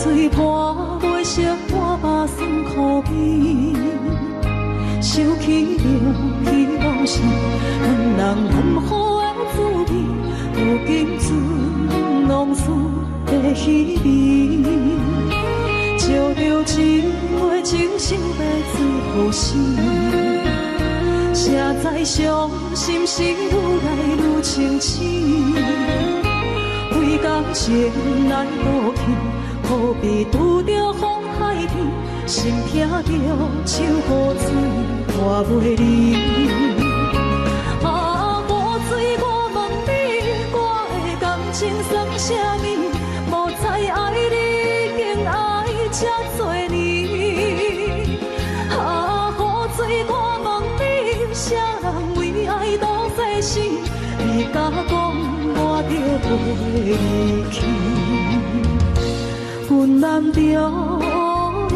水破袂熟我目酸苦味，想起着彼往事，阮人难好的滋味，如今剩浓醉的彼味。照著一杯酒，想欲醉予死。谁知伤心事愈来愈清醒，为感情来赌气，好比拄著风海天，心疼著像雨水泼袂离。啊，雨水，我问你，我的感情算啥物？无知爱你已经爱这多年。啊，雨水，我问你，啥人为爱赌生死？你敢讲我著袂离去？阮淋著冷冷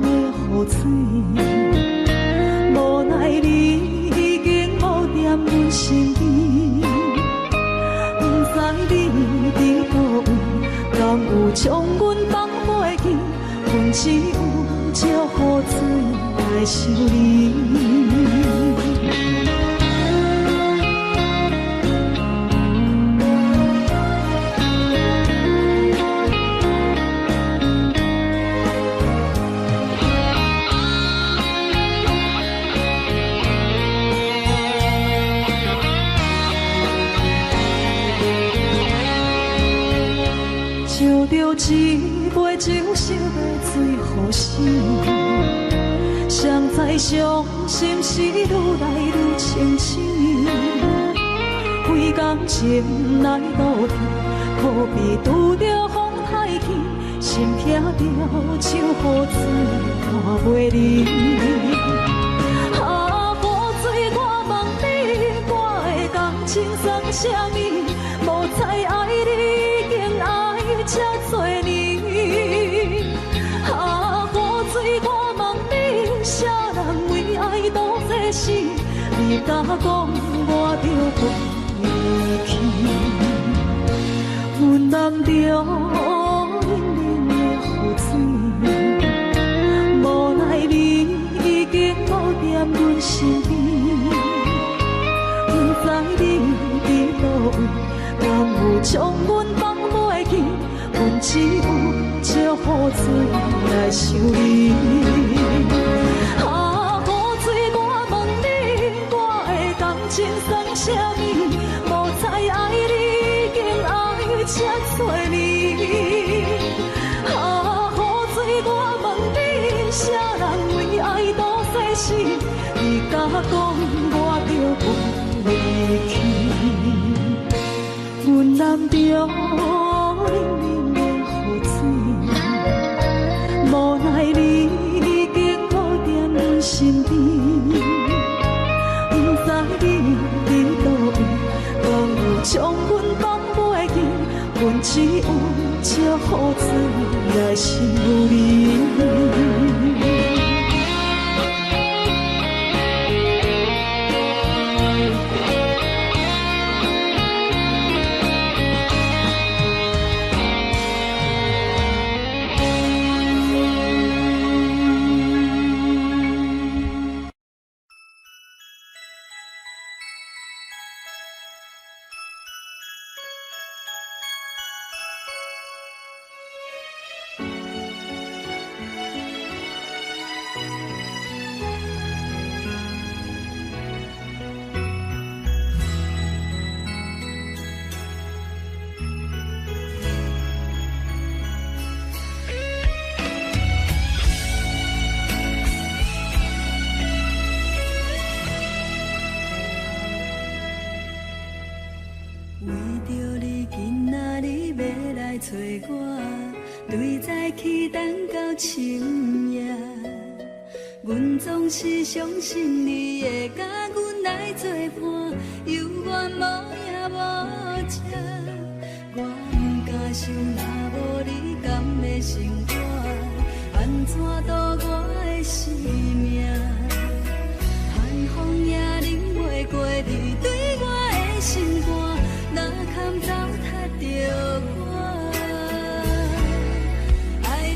的雨水，无奈你已经无踮阮身边，不知你伫佗位，敢有将阮放袂记？阮只有借雨水来想你。照著一杯酒，想欲醉予死。谁知伤心事愈来愈清醒，为感情来赌气，可比拄著风太天，心疼著像雨水泼袂离。啊，雨水，我问你，我的感情算啥物？无知爱你已经爱这多年。啊，雨水，我问你，啥人为爱赌生死？你敢讲我著袂去？阮淋著冷冷的雨水，无奈你已经无踮阮身边，不知你伫佗位，敢有将阮放袂记？阮只有借雨水来想你。啊，雨水，我问你，我的感情算啥物？无知爱你已经爱这多年。啊，雨水，我问你，啥人为爱赌生死？你敢讲我著袂去？阮淋著冷冷的雨水，无奈你已经无踮阮身边，不知你伫佗位，敢有将阮放袂记？阮只有借雨水来想你。为著你今仔日欲來揣我，對早起等到深夜。阮總是相信你會佮阮來做伴，猶原無影無跡。我毋敢想，若無你敢會生活，按怎度我的生命？寒風也冷袂過你對我的心肝，哪堪糟蹋著我？愛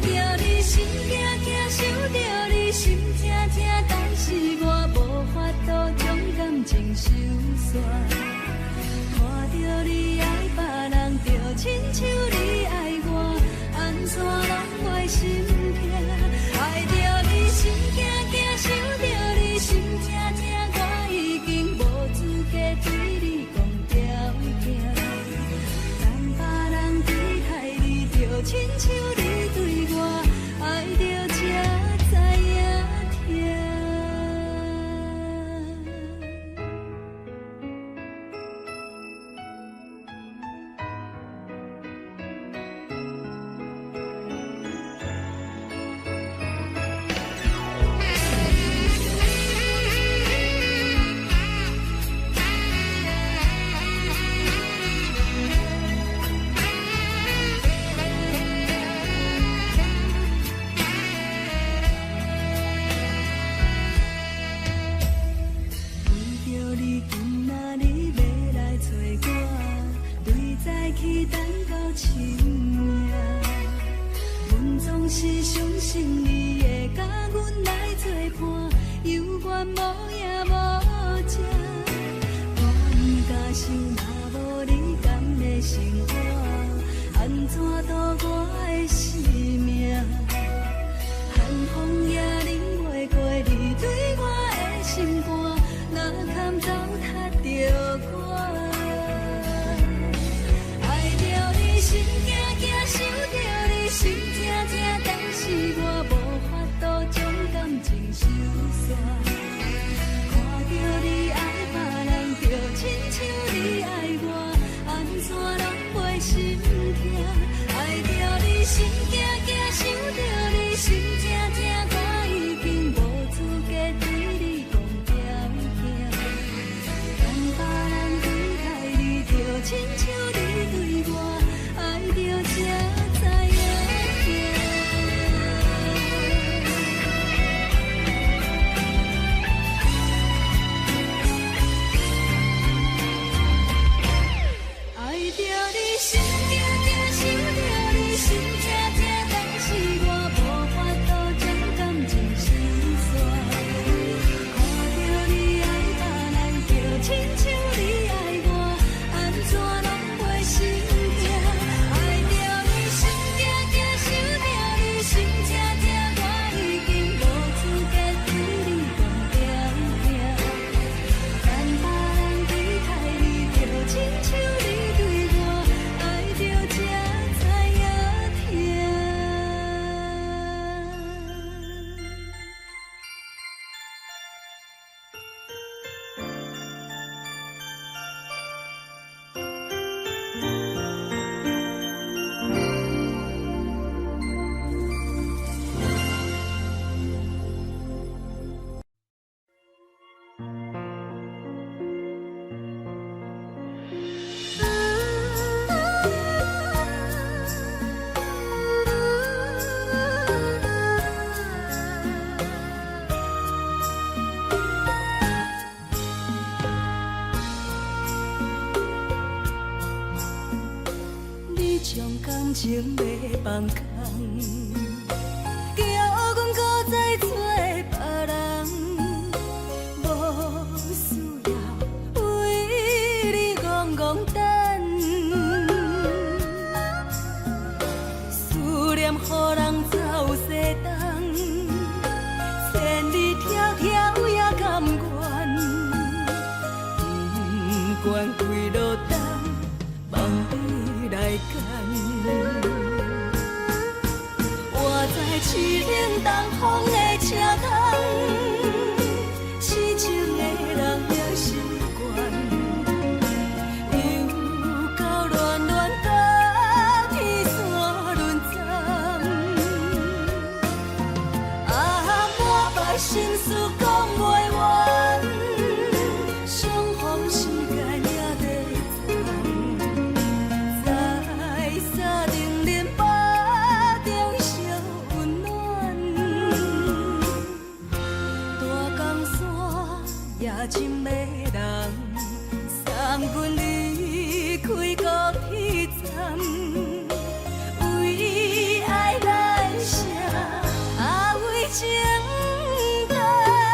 收煞。看著你愛別人，就親像你愛我，按怎攏袂心疼？愛著你心驚驚，想著你心痛痛，我已經無資格對你講條件。等別人對待你，就親像你對我，愛著才知影疼。為著你今仔日欲來揣我，對早起等到深夜。阮總是相信你會佮阮來作伴，猶原無影無跡。我毋敢想，若無你敢會生活，按怎度我的生命？寒風也忍袂過你對我的心肝，哪堪糟蹋著我？愛著你心驚驚，想著你心痛痛，但是我無法度將感情收煞。看著你愛別人，就親像你愛我，按怎攏袂心疼？愛著你心驚驚，想著你心痛痛，我已經無資格對你講條件。等別人對待你，就親像你對我，愛著才知影疼。愛著你心驚驚，想著你心痛痛，但是我無法度將感情收煞。看著你愛別人，就親像你愛我，按怎攏袂心疼？愛著你心驚驚，想著你心痛痛，我已經無資格對你講條件。等別人對待你，就親像你對我，愛著才知影疼。你將感情欲放空，叫阮閣再找別人，無需要為你戇戇等，思念予人走西東，千里迢迢也甘願，不管幾落冬，望你來牽。我知凄冷東風的車窗，痴情的人也習慣，又到暖暖甲天山輪鬃。啊，满腹心事講袂完，相逢時間也在藏，在三重林腹中相溫暖。大江山也真迷人，送阮離開高鐵站，為愛來寫，啊為情難。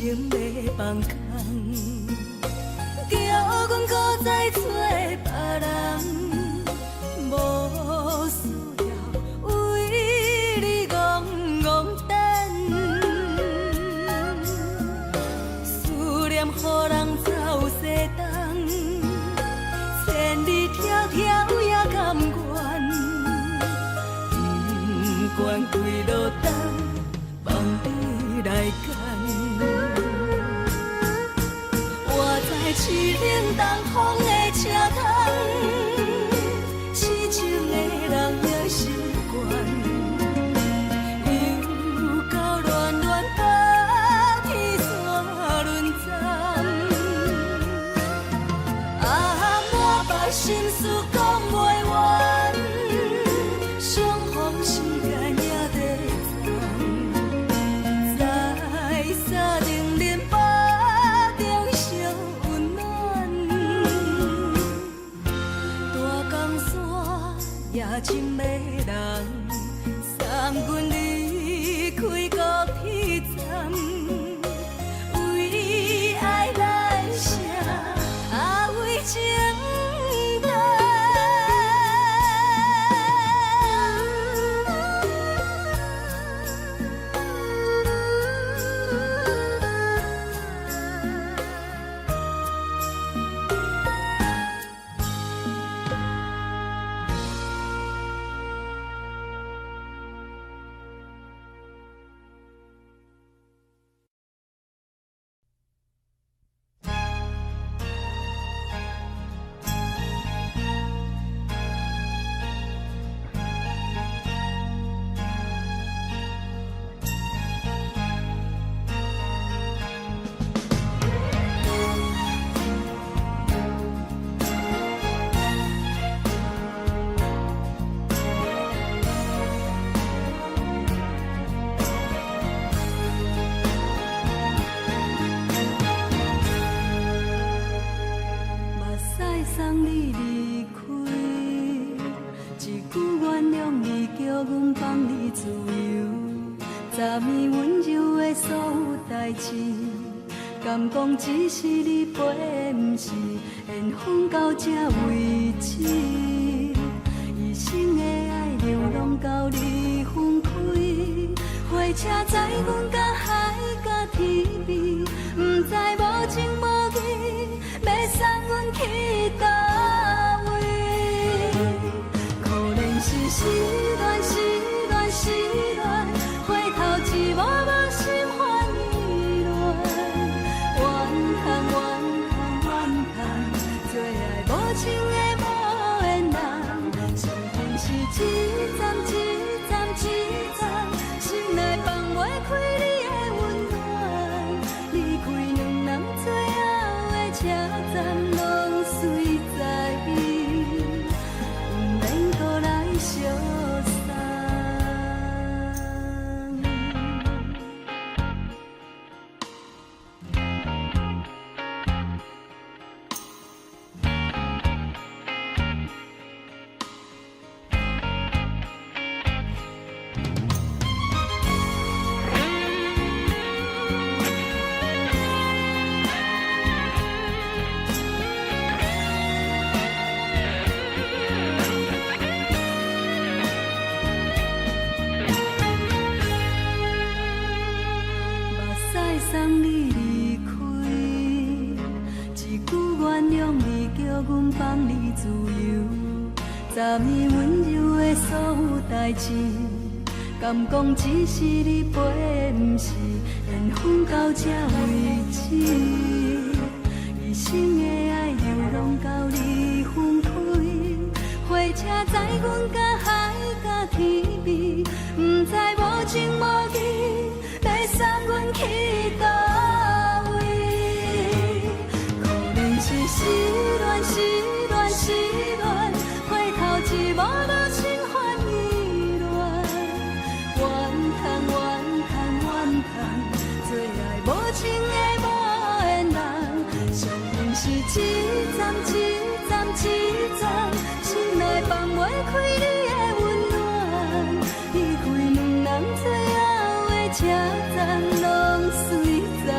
情欲放空，叫阮搁再找別人，無需要為你戇戇等，思念予人走西東，千里迢迢也甘願，不管幾落冬，放你來揀。我知凄冷東風的車窗，痴情的人也習慣。又到暖暖冬天煞輪站，啊，满腹心事講袂完，相逢時間也短暫，在三重林腹中相溫暖，大江山也情迷人，送阮離開高鐵站，為愛來寫，啊為情等。目屎送你離開，一句原諒你，叫阮放你自由。昨暝溫柔的所有代誌，敢講只是你陪，毋是緣分到這為止。一生的愛流浪到你分開，火車載阮到海角天邊，毋知無情無義，欲送阮去佗位？可能是失戀，失戀，失戀，回頭一幕幕心煩意亂，怨嘆怨嘆怨嘆，做愛無情的無緣人，相逢是一站一站一站，心內放袂開你的溫暖，離開兩人最後的車站，攏隨在，毋免閣來相送。目屎送你離開，一句原諒你，叫阮放你自由。昨暝溫柔的所有代誌，敢講只是你陪，毋是緣分到這為止。一生的愛流浪到你分開，火車載阮到海角天邊，毋知無情無義，欲送阮去佗位？可能是失戀，失戀，失戀，回頭一幕幕心煩意亂，怨嘆怨嘆怨嘆，做愛無情的無緣人，相逢是一站一站一站，心內放袂開你的溫暖，離開兩人最後的車站，攏隨在。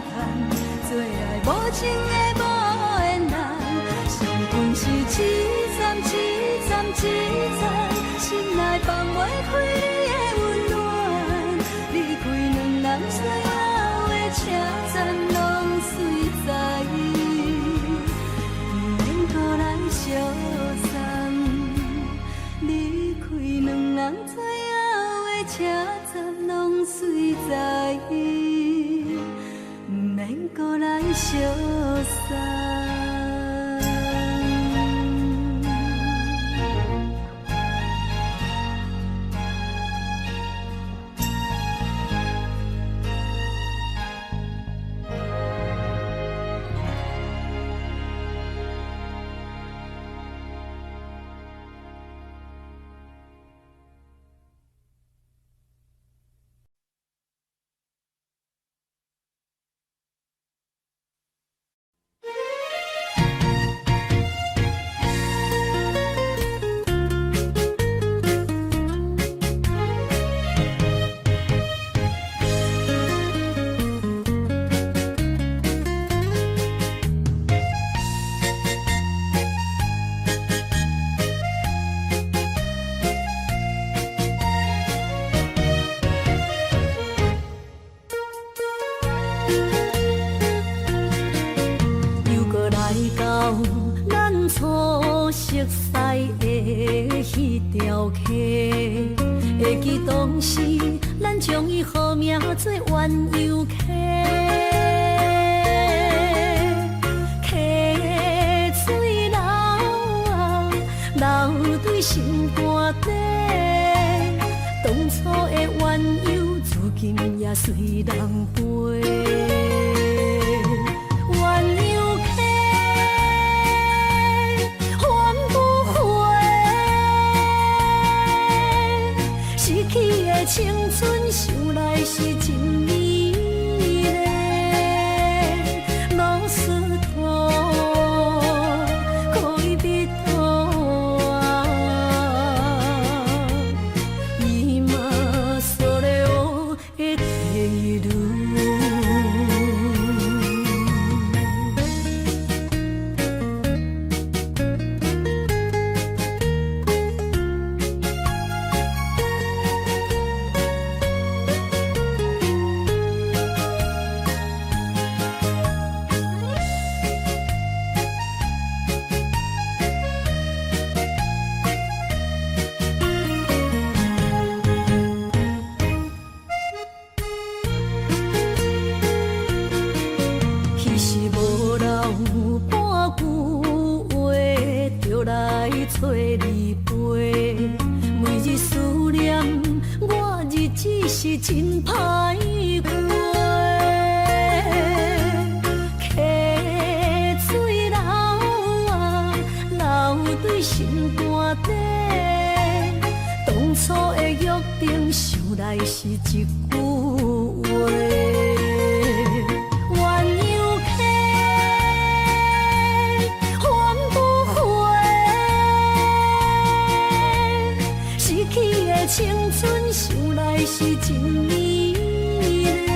叹，做爱無情的無緣人，相逢是一站一站一站，心內放袂開你的溫暖，離開兩人最後的車站，攏隨在，毋免閣來相送。離開兩人最後的車站，攏隨在，毋免閣來相送。又閣來到咱初熟似的彼條溪，會記當時咱將伊號名做鴛鴦溪，溪水流啊流對心肝底，當初的鴛鴦如今也隨人飛。鴛鴦溪還不回，失去的青春想來是真美麗。ロスト戀人啊，今それを得ている。彼時無留半句話，就來找你飛。每日思念，我日子是真歹過。溪水流啊流對心肝底，當初的約定，想來是一句話。鴛鴦溪還不回，失去的青春，想來是真美麗。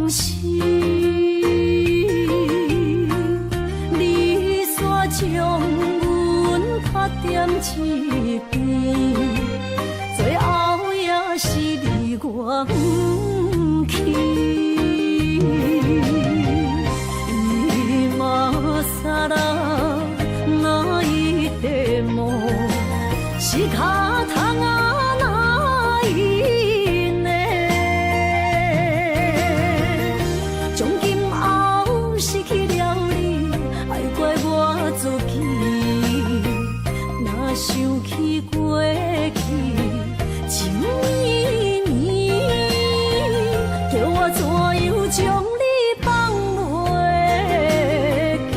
死。你煞將阮拍踮一邊，最後也是離我遠去。今更泣いても仕方がないね。從今後失去了你，愛怪我自己。若想起過去情綿綿，叫我怎樣將你放袂記？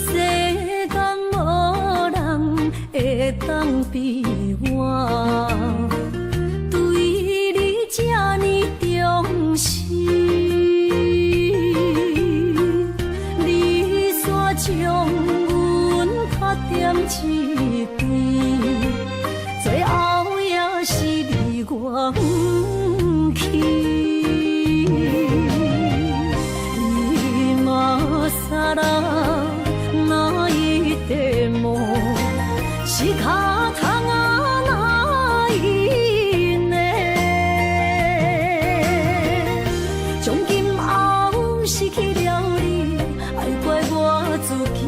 世間無人會當比我，對你這呢重視。你煞將阮拍踮一邊，最後也是離我遠去。今更泣いても仕方がないね。從今後失去了你，愛怪我自己。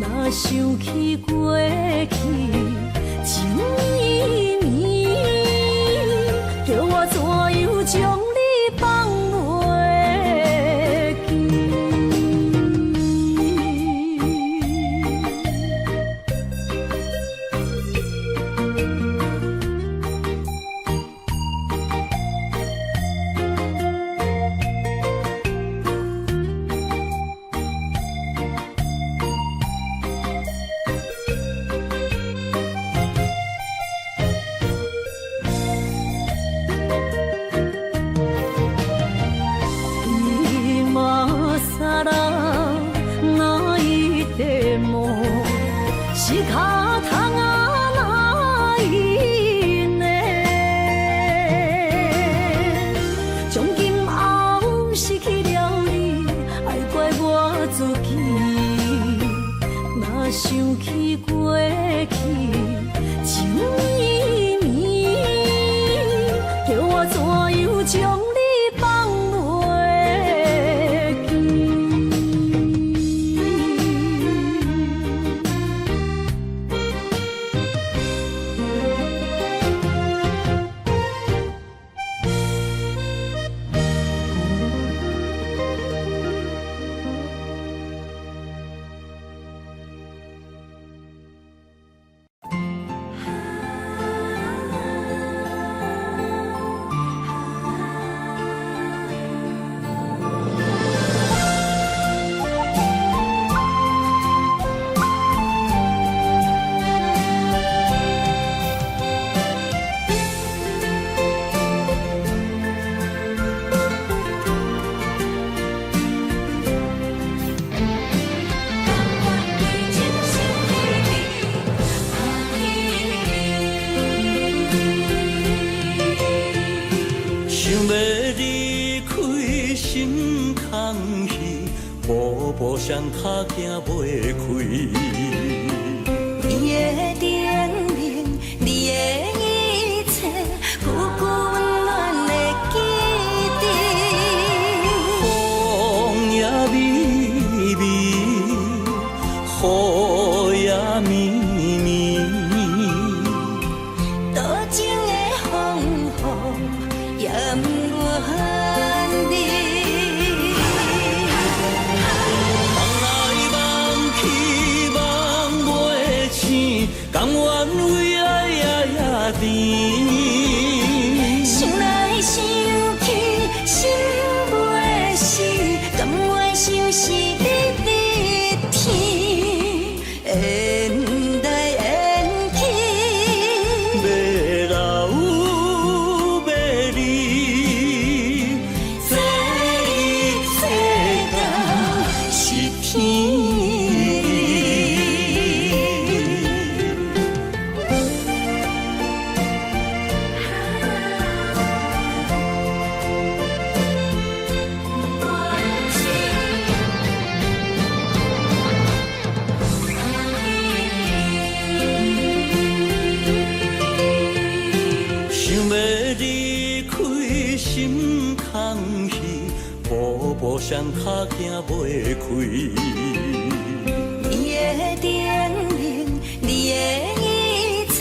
若想起過去情綿綿，叫我怎樣將你放袂記？今更泣いても仕方がないね。從今後失去了你，愛怪我自己。若想起過去情綿綿，叫我怎樣將你放袂記？想欲離開心空虛，步步雙跤行袂開。你的叮嚀，你的一切，久久溫暖的記得。風也微微，雨也綿綿。多情的風雨也毋願離。望來望去望甘願相是日日天，缘来缘去，欲留欲离，这一切敢是天意。想欲离开心空虚，步步双跤行袂开。你的叮咛，你的一切，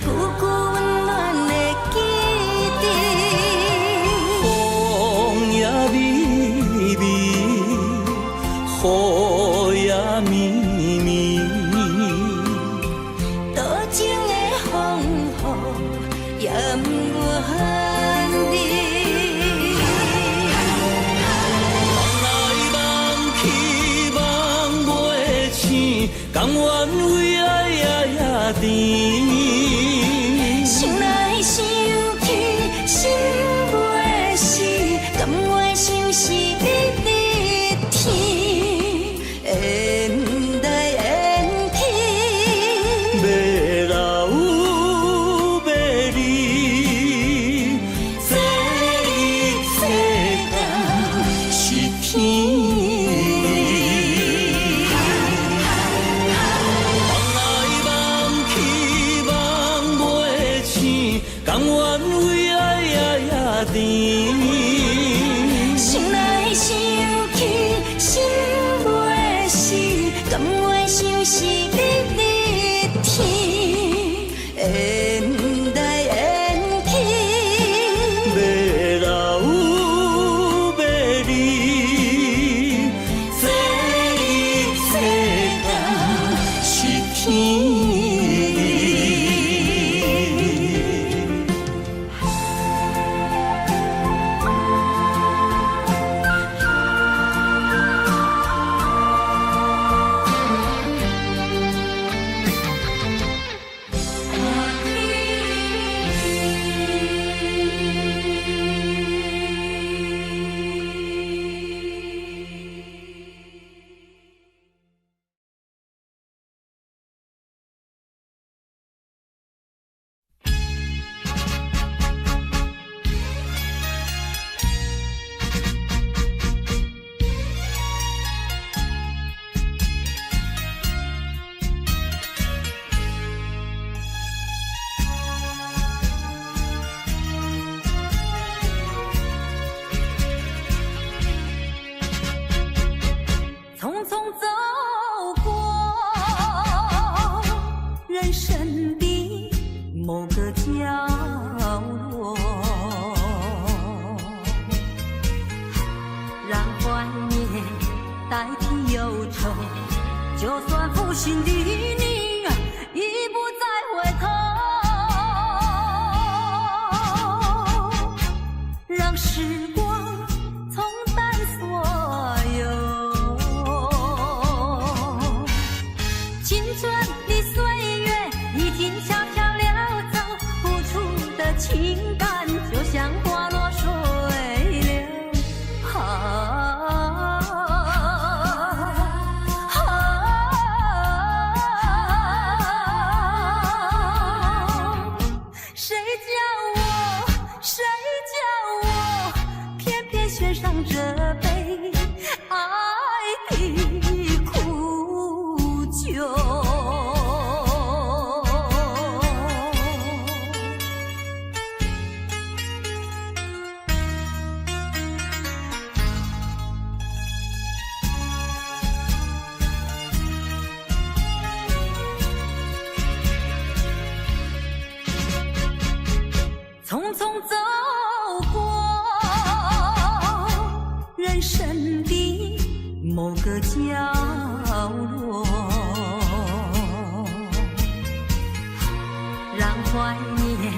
句句温暖的记忆。风也微微，雨也绵绵，多情的风雨也毋愿离。望来望去望袂醒，甘愿为爱夜夜甜。想来想去，心袂死，甘愿相是日日天，缘来缘去，欲留欲离，这一切敢是天意。望来望去望袂醒，甘愿为爱夜夜甜。想来想去，心袂死，甘愿相是日日天，缘来缘去，欲留欲离，这一切敢是天意。匆匆走过人生的某个角落，让怀念代替忧愁，就算负心的你已不再回头，让时光冲淡所有。青春的岁月已经悄悄溜走，付出的情感就像花落水流。啊啊！谁叫我，谁叫我，偏偏选上这杯爱的苦酒。匆匆走过人生的某个角落，让怀念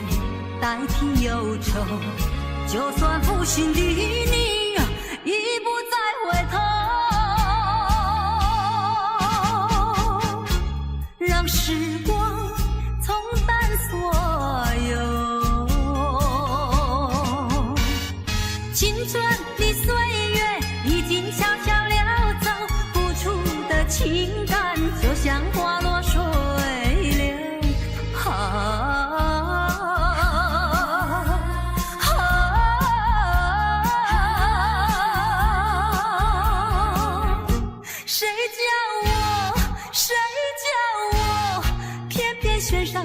代替忧愁，就算负心的你已不再回头。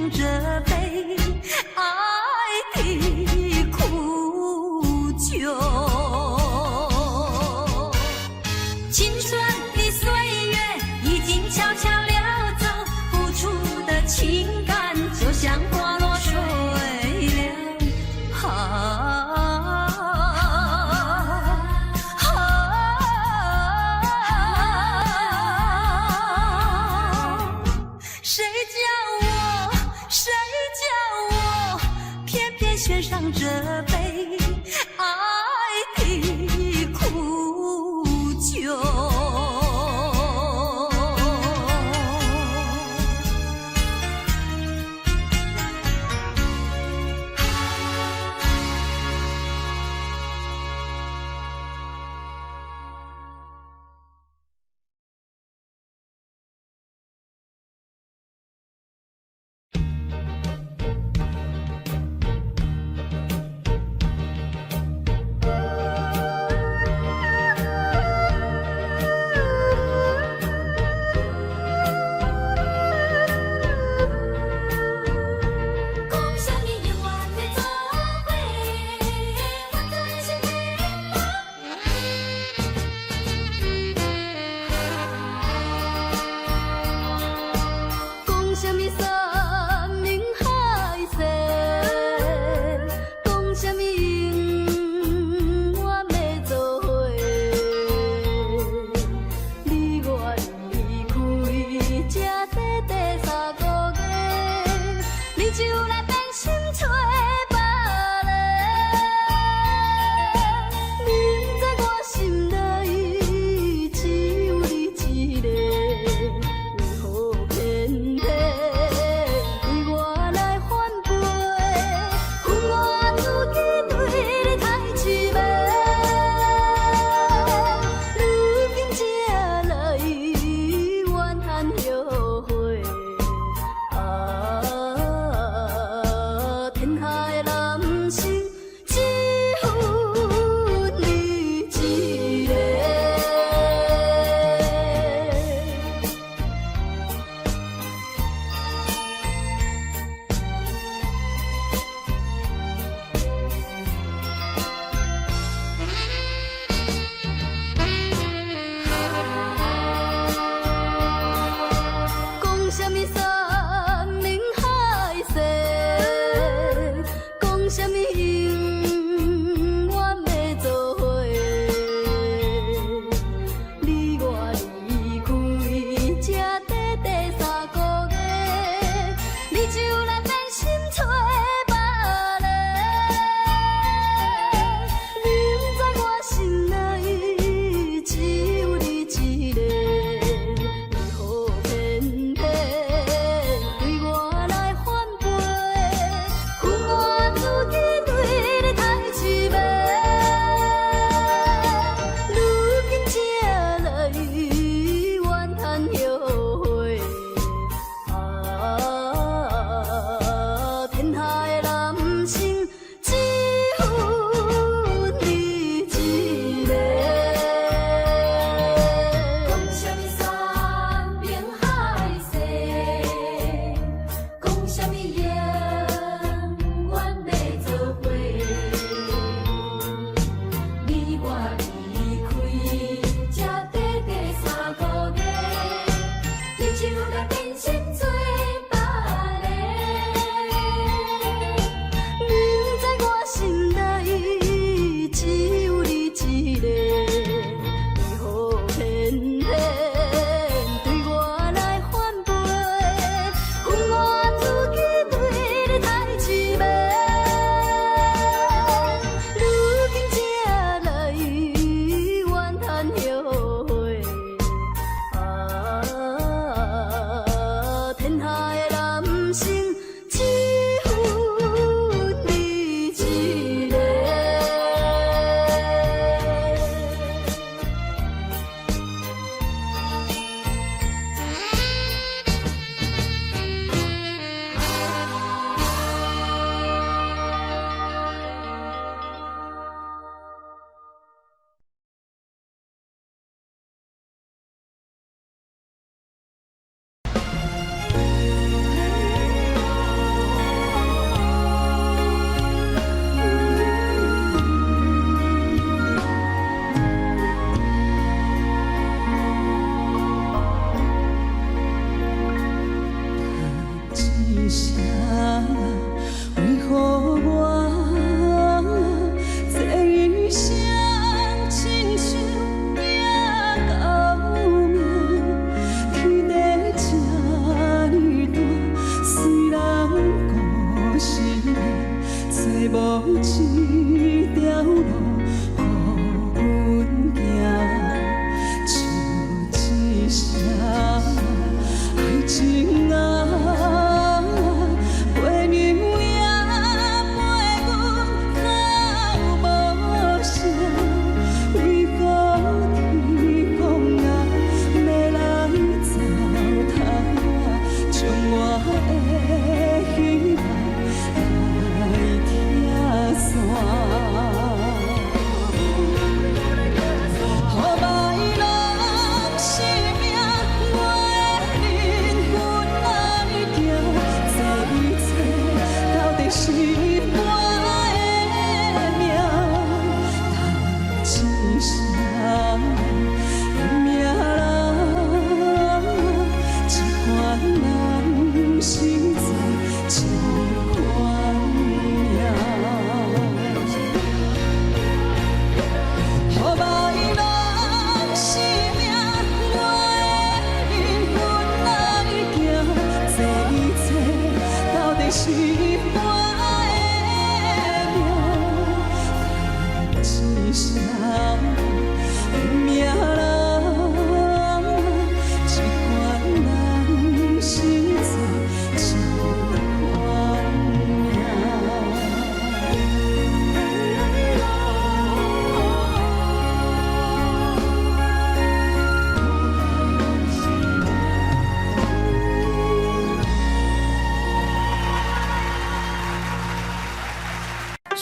上這杯愛的苦酒。青春的歲月已經悄悄溜走，付出的情感就像花落水流。啊啊！誰叫我，誰叫我，偏偏選上這杯愛的苦酒。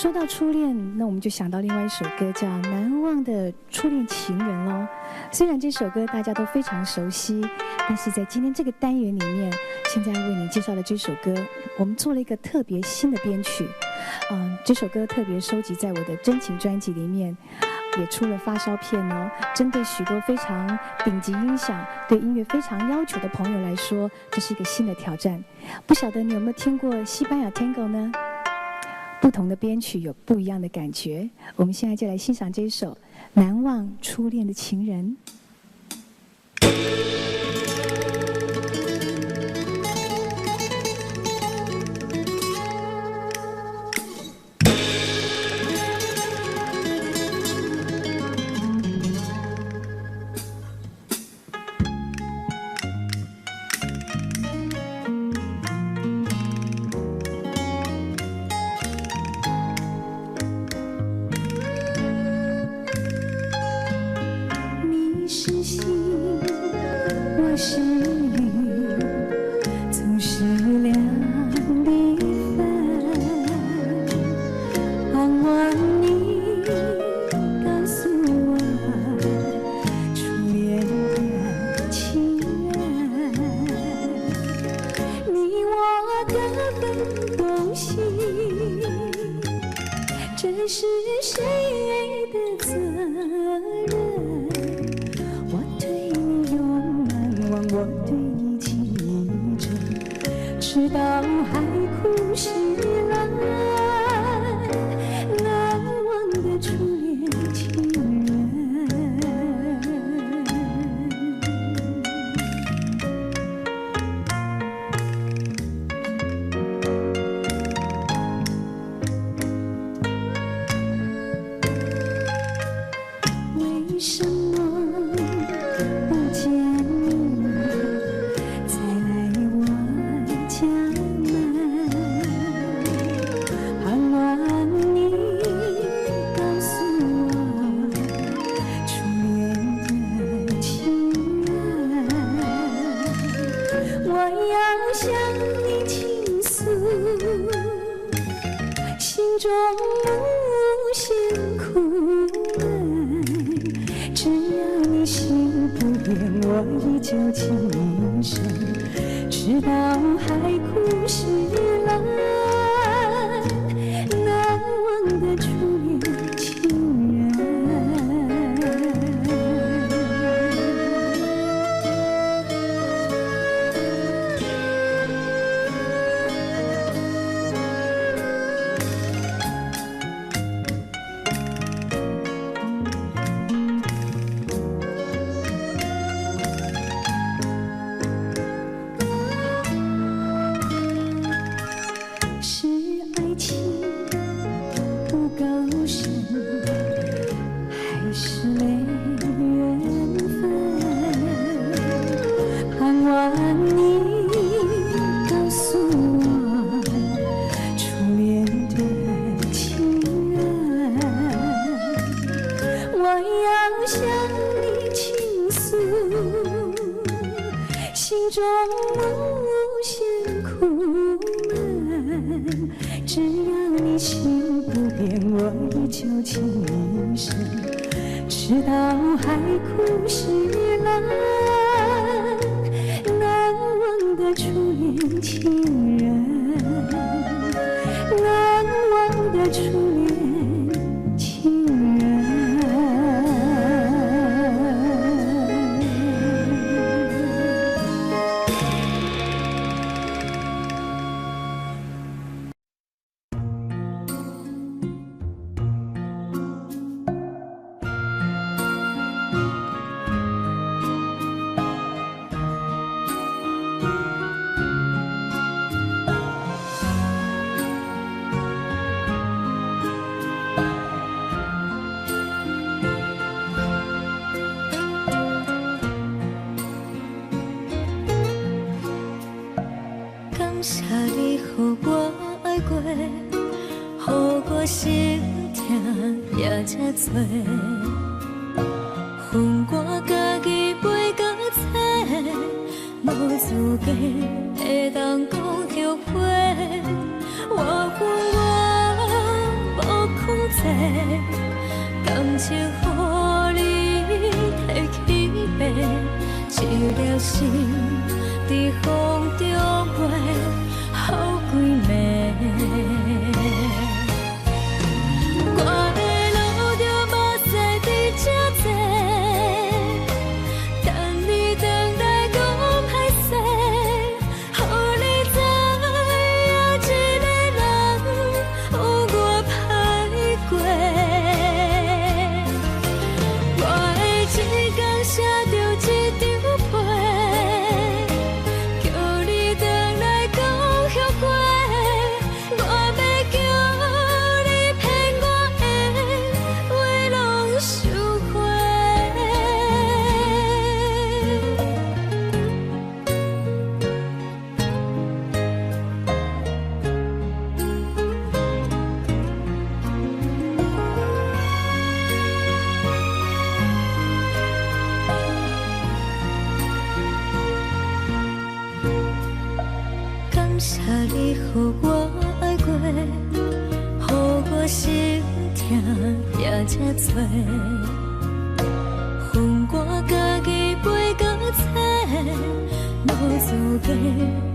說到初戀，那我們就想到另外一首歌叫《難忘的初戀情人》咯。雖然這首歌大家都非常熟悉，但是在今天這個單元裡面，現在為你介紹的這首歌，我們做了一個特別新的編曲。這首歌特別收集在我的真情專輯裡面，也出了發燒片哦。針對許多非常頂級音響、對音樂非常要求的朋友來說，這是一個新的挑戰。不曉得你有沒有聽過西班牙 Tango 呢？不同的編曲有不一樣的感覺。我們現在就來欣賞這一首《難忘初戀的情人》。你是星，我是雨，總是兩地分。傍晚你告訴我，初戀的情人，你我各分東西，這是誰的責任？我對你永難忘，我對你情意深，直到海枯石爛，難忘的初戀情人。為什麼不見你再來我家門？盼望你告訴我，初戀的情人，我要向你傾訴，心中無限苦悶。只要你心不變，我依舊情深，直到海枯石爛，難忘的初戀情人。是愛情不夠深，還是沒緣分？盼望你告訴我，初戀的情人，我要向你傾訴，心中無限苦悶。只要你心不變，我依舊情深，直到海枯石爛，難忘的初戀情人，難忘的初戀情人。感謝你予我愛過，予我心疼也這多。恨我家己袂到找，無資格會當講後悔。我恨我無感情予你提去爬，一粒心佇風中飛，予規暝。我會流著目屎佇這坐，等你轉來講歹勢，予你知影一个人有偌歹過。我會一工寫著一張批，叫你轉來講後悔。我欲叫你騙我的話攏收回。感謝你予我愛過，予我心疼也這多。予我家己飛到找，無資格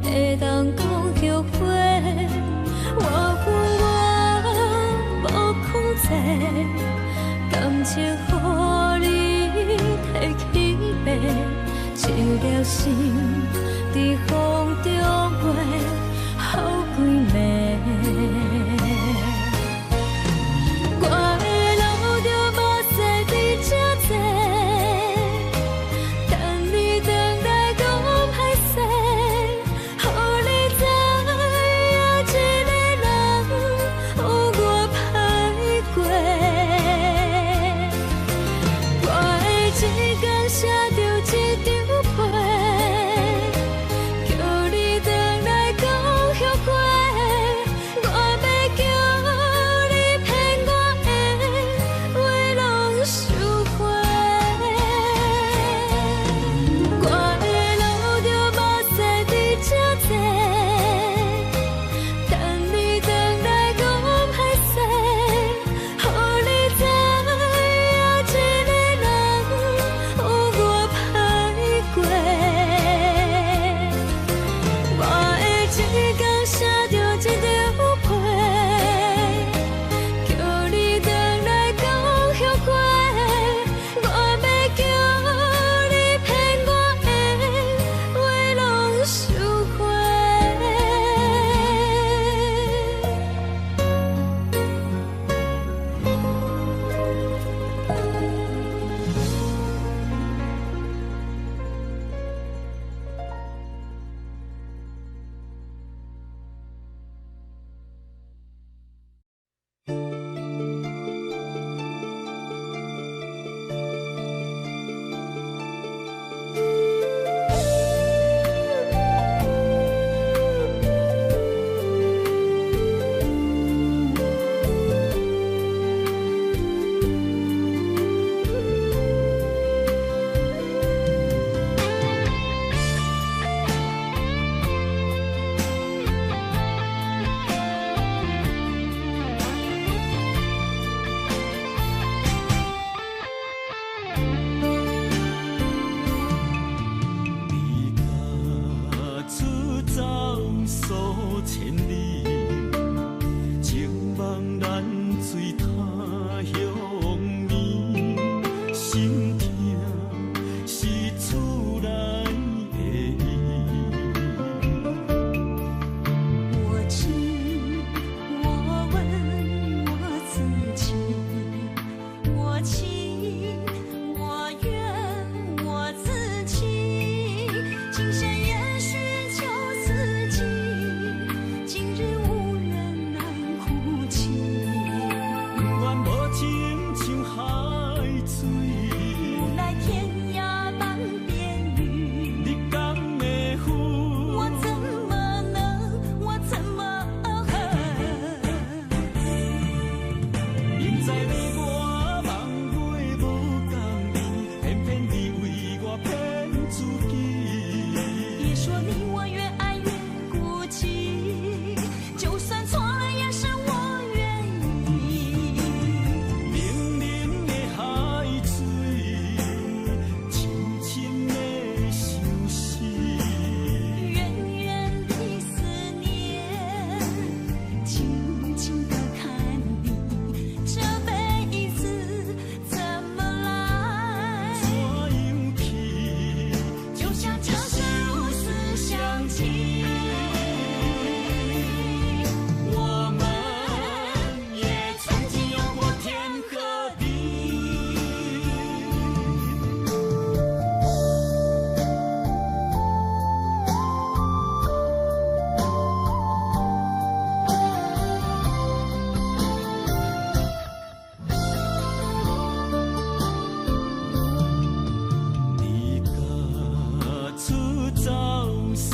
會當講後悔。我分我無控制，感情予你提去爬，一粒心佇風中飛，予規暝。我會流著目屎佇這坐，等你轉來講歹勢，予你知影一個人有偌歹過。我會一工寫著一張批，叫你轉來講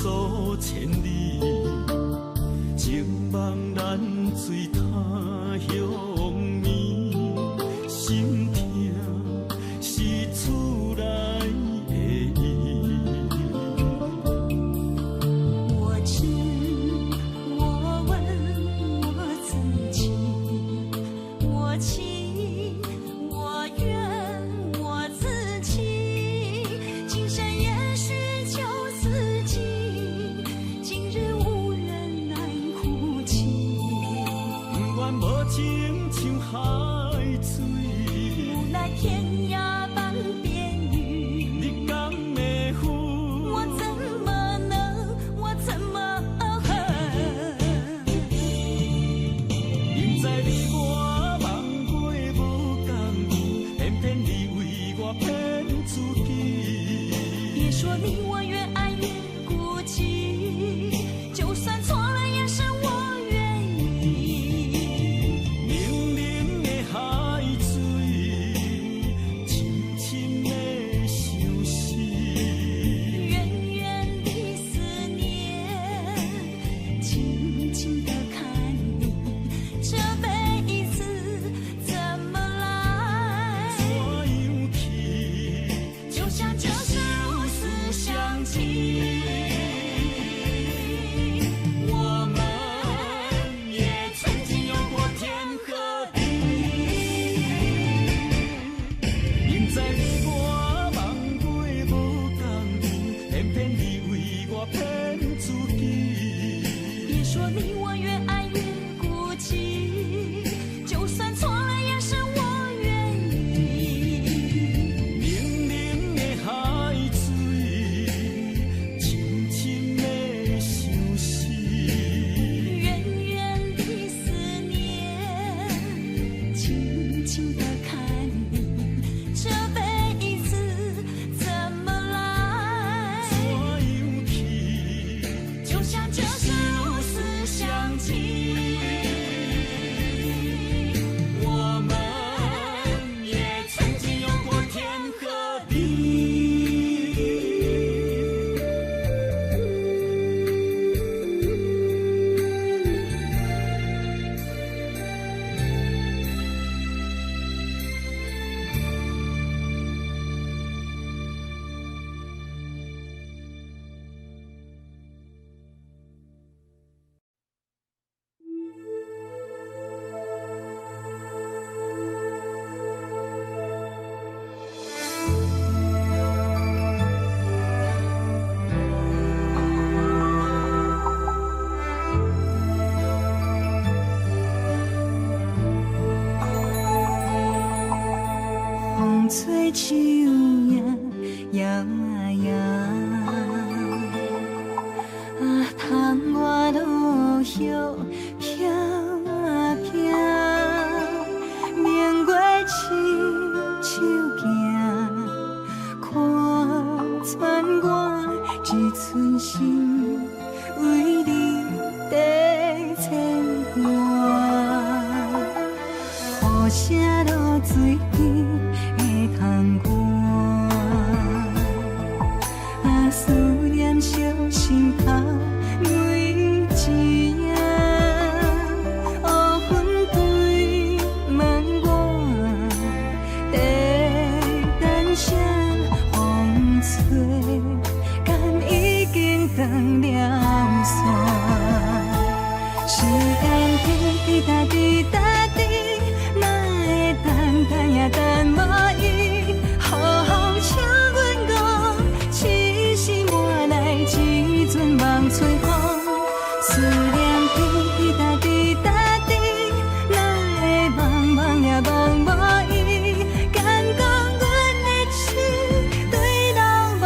數千里，情網難追他鄉暝，心疼是厝內的伊。我知，我問我自己，我情我願我自己，今生也許就此際，今日無緣難哭泣。不願無情像海水，無奈天涯半邊雨。你敢會負？我怎麼能，我怎麼恨？明知你我夢過無仝，偏偏你為我騙自己。別說你我越愛越孤寂，就算錯了也是我願意。冷冷的海水，深深的相思。遠遠的思念，靜靜的看你，這輩子怎麼來？怎樣去？就像這是如斯相契。我們也曾經有過天和地。明知你我夢過無仝，偏偏你為我騙自己。別說你我越愛越孤寂，就算錯了也是我願意。冷冷的海水，深深的相思。遠遠的思念，靜靜的看你，這輩子怎麼來？怎樣去？就像這是如斯相契。我們也曾經有過天和地。風吹樹影搖啊搖，啊，窗外落葉飄啊飄，明月親手行，看穿我一寸心，為你在牽掛。雨聲落水邊的窗外，啊，思念燒心頭每一夜，烏雲堆滿我，在等啥？風吹，敢已經斷了線？時間滴滴答滴答滴，哪會等等也等無伊？雨像阮講，痴心換來一陣夢吹風。思念滴滴答滴答滴，哪會茫茫也茫無伊？敢講阮的痴，對人無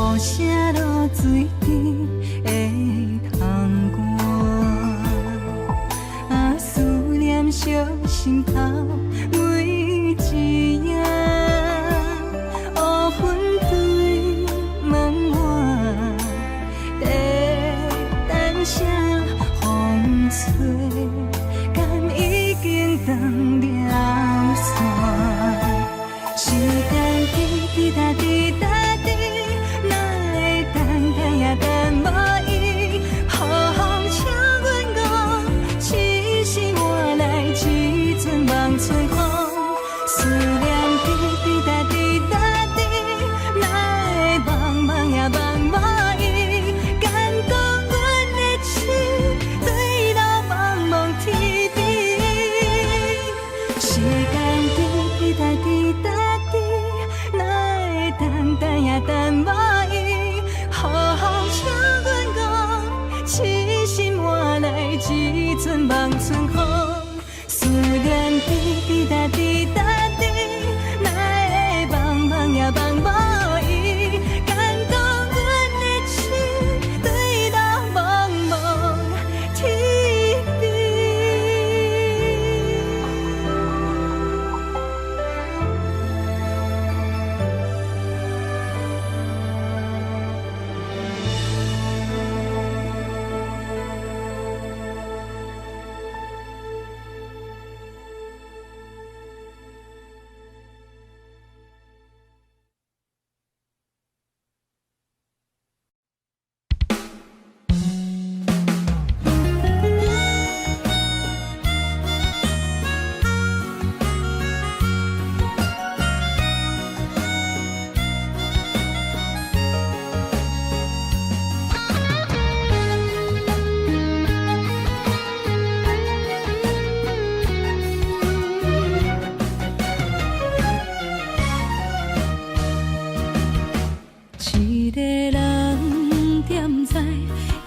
雨声落水滴会通寒。啊，思念烧心头每一夜，乌云堆满我，在等啥风吹，敢已经断了线？时间滴滴答滴答滴，哪会等等也等无伊？予风笑阮戆，痴心换来一阵望春风。思念滴滴答滴答滴，哪会茫茫也茫无伊？敢讲阮的痴对流茫茫天边。时间滴滴答滴答滴，哪会等等也等无伊？予风笑阮戆，痴心换来一阵望春风。思念滴滴答滴答滴，哪会茫茫也茫无伊？敢讲阮的痴对流茫茫天边。一个人踮在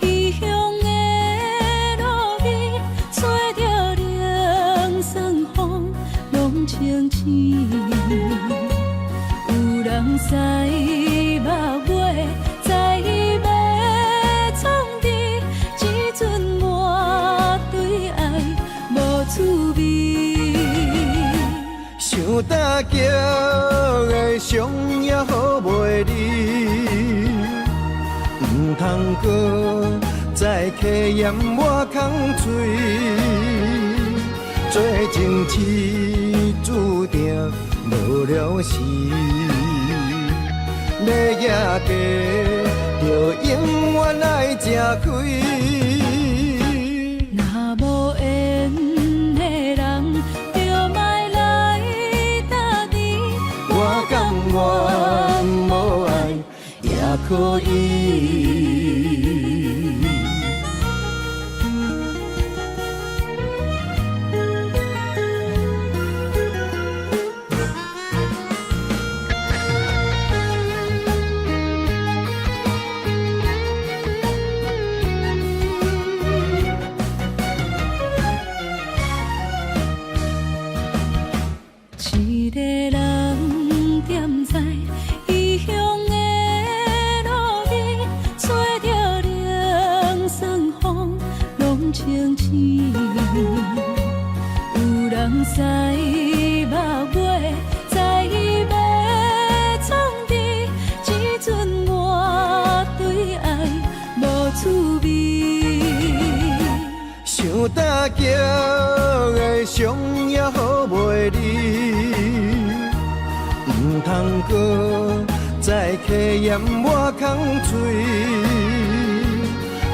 异乡的路边，吹著冷霜风，拢清醒。有人驶目尾，知伊欲创治，这阵我对爱无滋味。想打击的伤也好袂离，毋通阁再客嫌我空喙，做情痴注定无了时，欲赢家就永远爱食亏。若无缘的人，就莫来搭甜。我甘愿无爱也可以。一个人踮在异乡的路边，吹著冷霜风，拢清醒。有人驶目尾，知伊欲创治，这阵我对爱无滋味。想打击的伤也好袂离，毋通阁再客嫌我空喙，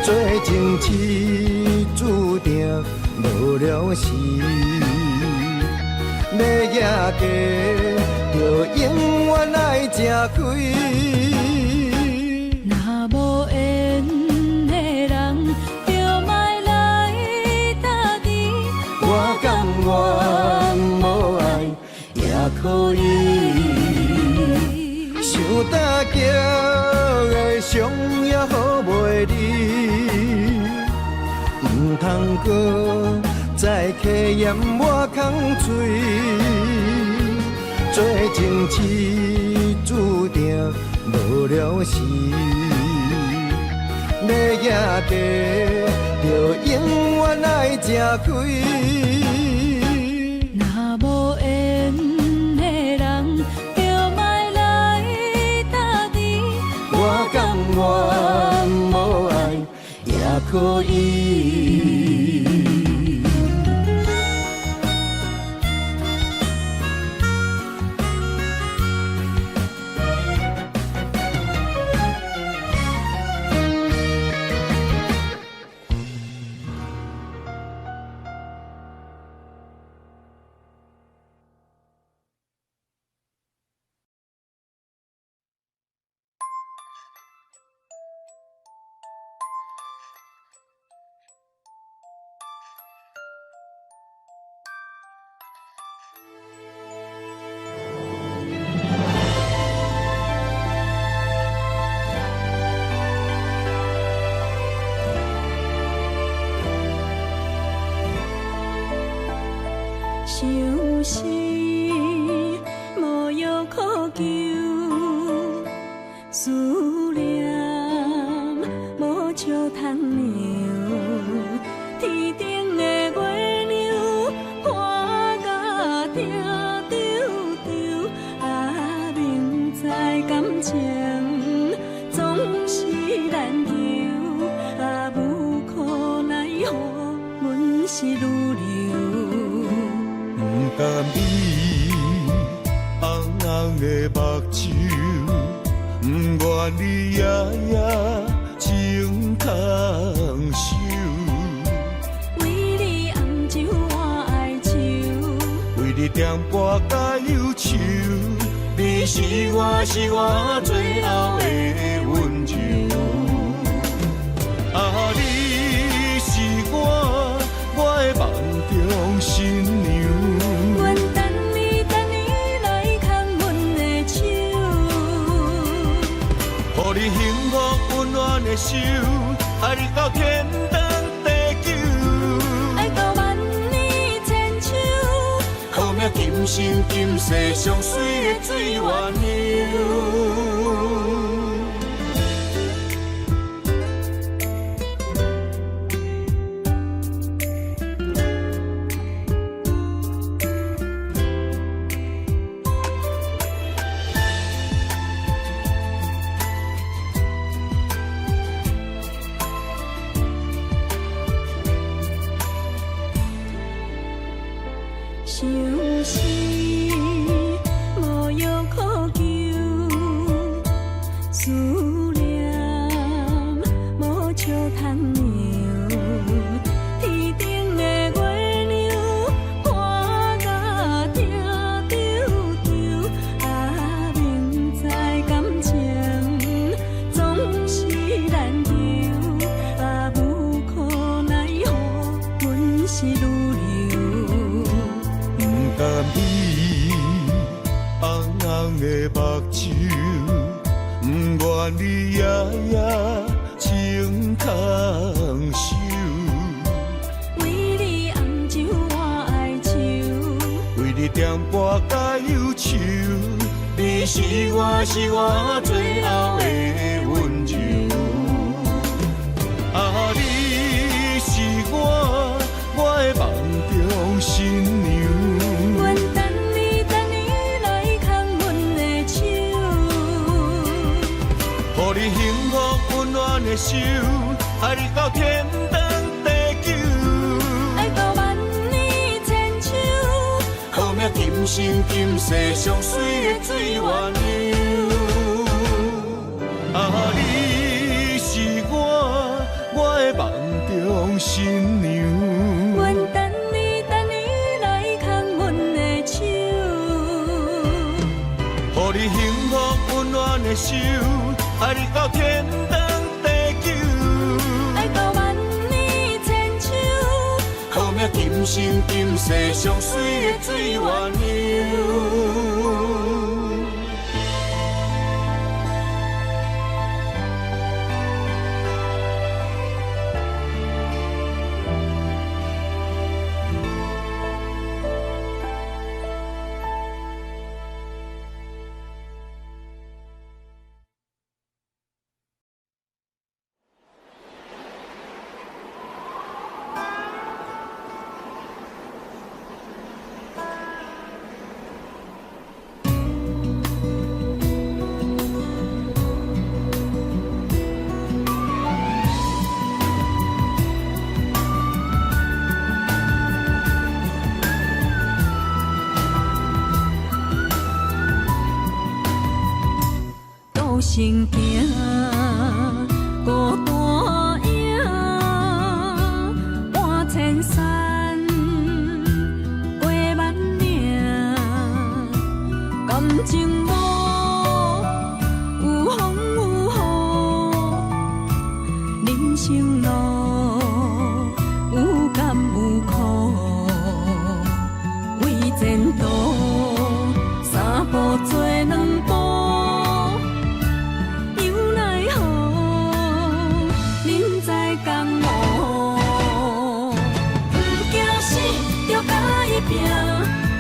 做情痴注定无了时，欲赢家就永远爱食亏。若无缘的人，就莫来搭甜。我甘愿无爱也可以。想打击的伤也好袂离，毋通阁再客嫌我空喙，做情痴注定无了时，欲行地就永远爱食亏。若無緣的人，就莫來搭甜。我甘願無愛也可以。相思無藥可救，思念無笑通留。天頂的月亮看甲疼搐搐，啊，明知感情總是難求，啊，無可奈何，阮是女流。不甘你紅紅的目睭，不願你夜夜情空守。為你暗酒我哀愁，為你點半甲憂愁，你是我是我最後的溫柔。啊，你是我我的夢中新娘。阮等你等你來牽阮的手，予你幸福溫暖的手，愛你到天長地久。愛到萬年千秋，好命今生今世上水的水鸳鸯。相思無藥可救，思念無笑通留。天頂的月亮看甲疼搐搐，啊，明知感情總是難求，啊，無可奈何，阮是女流。不甘你紅紅的目睭，不願你夜夜情空守。為你暗酒我哀愁，為你點半甲憂愁，你是我是我最後的溫柔。啊，你是我我的夢中新娘。阮等你等你來牽阮的手，予你幸福溫暖的手，愛你到天長地久。愛到萬年千秋，好命今生今世上水的水鸳鸯。啊，你是我我的夢中新娘。阮等你等你來牽阮的手，予你幸福溫暖的手，愛你到天長地久。愛到萬年千秋，好命今生今世上水的水鸳鸯。路先行，孤單影，搬千山，過萬嶺，感情無有風有雨，人生路有甘有苦，為前途三步做兩步。猶奈何，人在江湖，毋驚死，著共伊拚，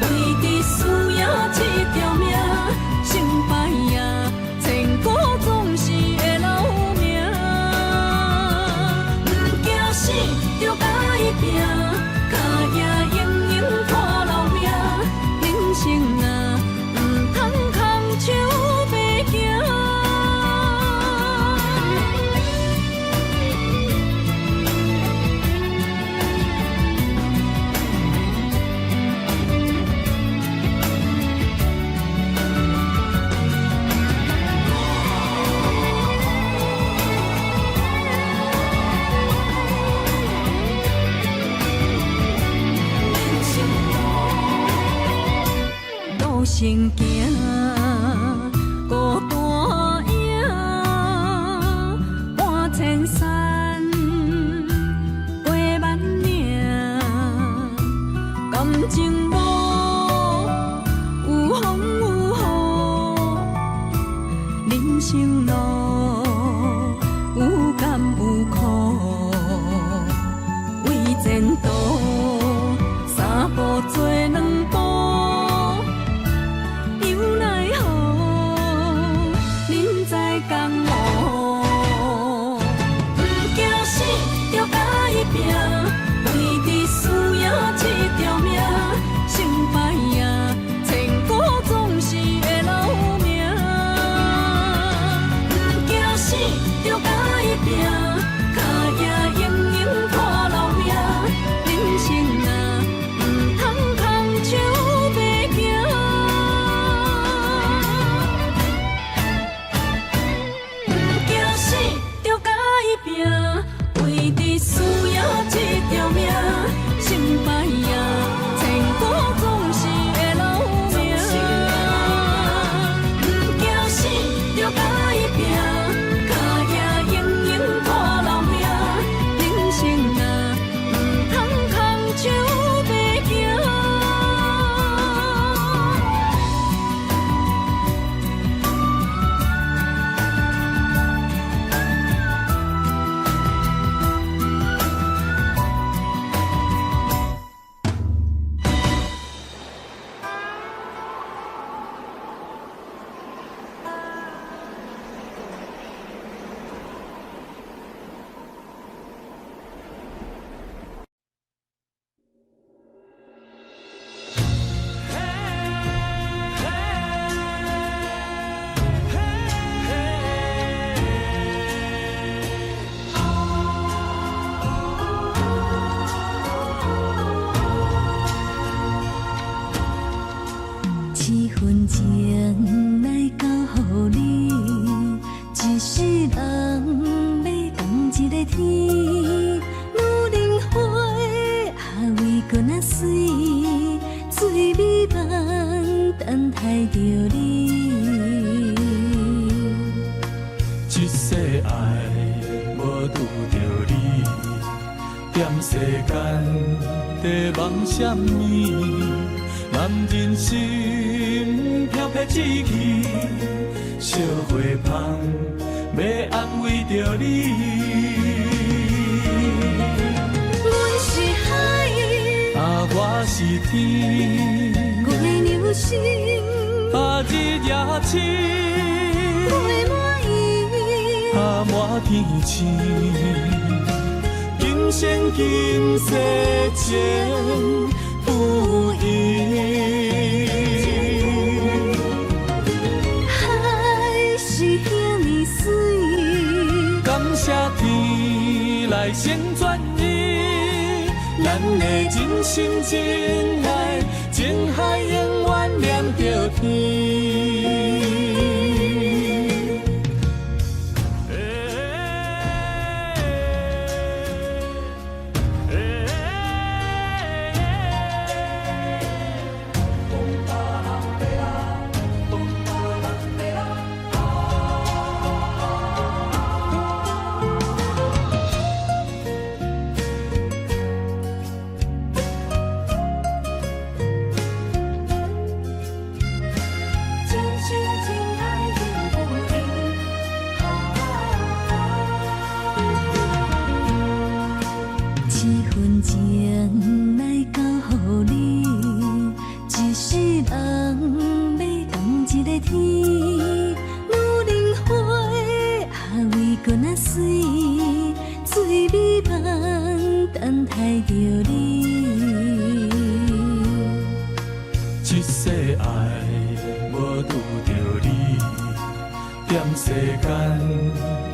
為著輸贏這條命，成敗啊，千古總是會留名。毋驚死，著共伊拚，跤贏英勇看留名，人生啊，毋通空手白行。路先行，孤單影，搬千山，過萬嶺，感情無有風有雨，人生路有甘有苦，為前途三步做兩步。猶奈何，人在江湖，毋驚死，著共伊拚，為著輸贏這條命，成敗啊，千古總是會留名。毋驚死，著共伊拚，跤贏英勇看留名，人生啊，毋通空手白行。毋驚死，著共伊拚，為著輸贏這條命，成敗啊，千古總是會留名。毋驚死，著共伊拚，跤贏英勇看留名，人生啊，毋通空手白行。七分情來交予你，一世人欲仝一個天。女人花也為閣若媠，最美夢等待著你。這世愛無拄著你，踮世間在夢啥物？男人心飄飄志氣，惜花芳欲安慰著你。阮是海，啊，我是天，月娘心，啊，日夜星，月滿意，啊，滿天星，今生今世情不移。海是遐呢媠，感謝天來成全伊，咱的真心真愛，情海永遠連著天。世间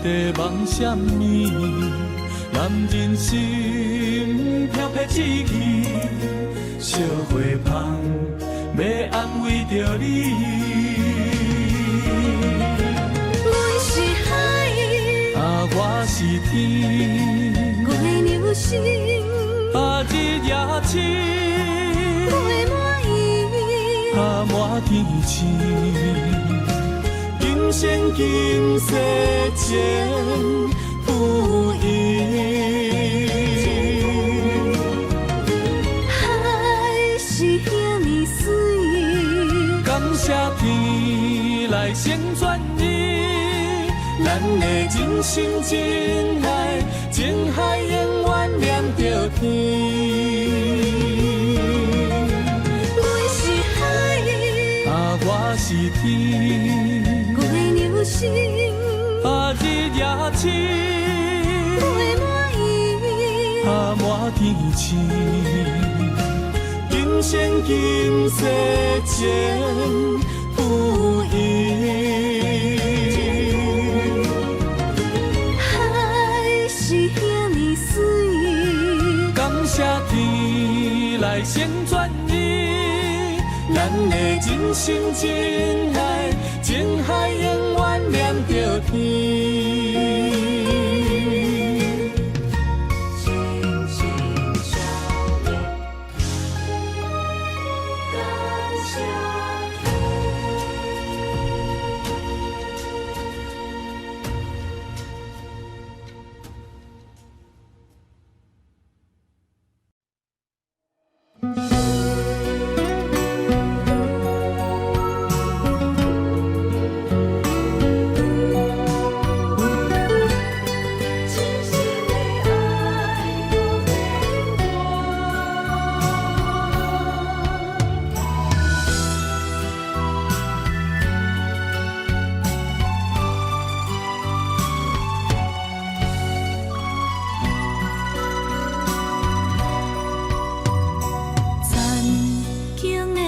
在梦啥物？男人心飘飘志气，烧花香欲安慰著你。阮是海，啊，我是天，月娘心，啊，日夜星，月满圆，啊，满天星。今生今世情不移。海是遐呢媠，感谢天来成全你，咱的真心真爱，情海永远连著天。阮是海，啊，我是天，月娘心，啊，日夜星，月满圆，啊，满天星。今生今世情不移。海是遐呢媠，感谢天来成全你，咱的真心真爱，情海永远连著天。心心相印，感谢天。真心的爱无变换。曾经的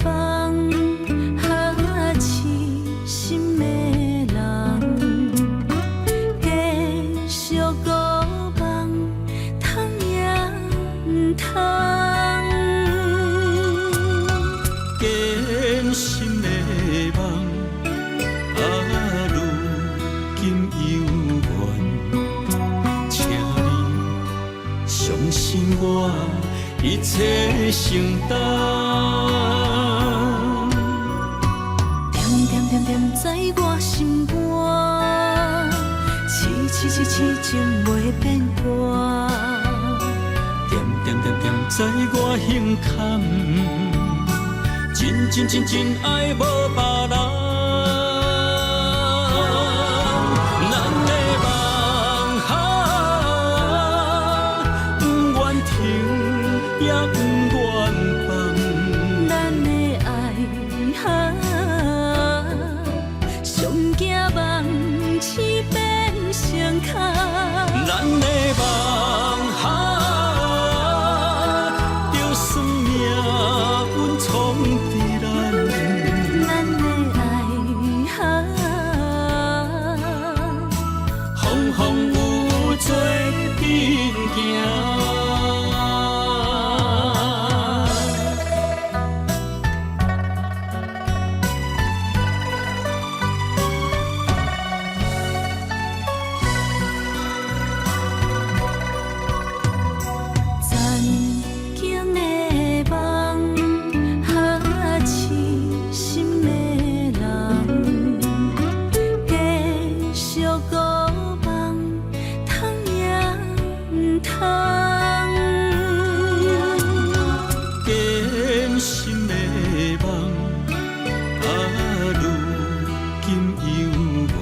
梦，哈痴心的人，继续孤梦，通也毋通。坚心的梦，啊，如今犹原，请你相信我，一切承担。恬恬恬恬在我心肝，痴痴痴痴情袂变卦。恬恬恬恬在我胸坎，真真真真爱无别人。咱的梦哈，不愿停也不愿放。咱的爱哈，上惊梦醒变成空。咱的梦哈，就算命运创治咱。咱的爱哈，风风雨雨做阵行。曾经的梦，哈痴心的人，继续孤梦，通也毋通。坚心的梦，啊，如今犹原，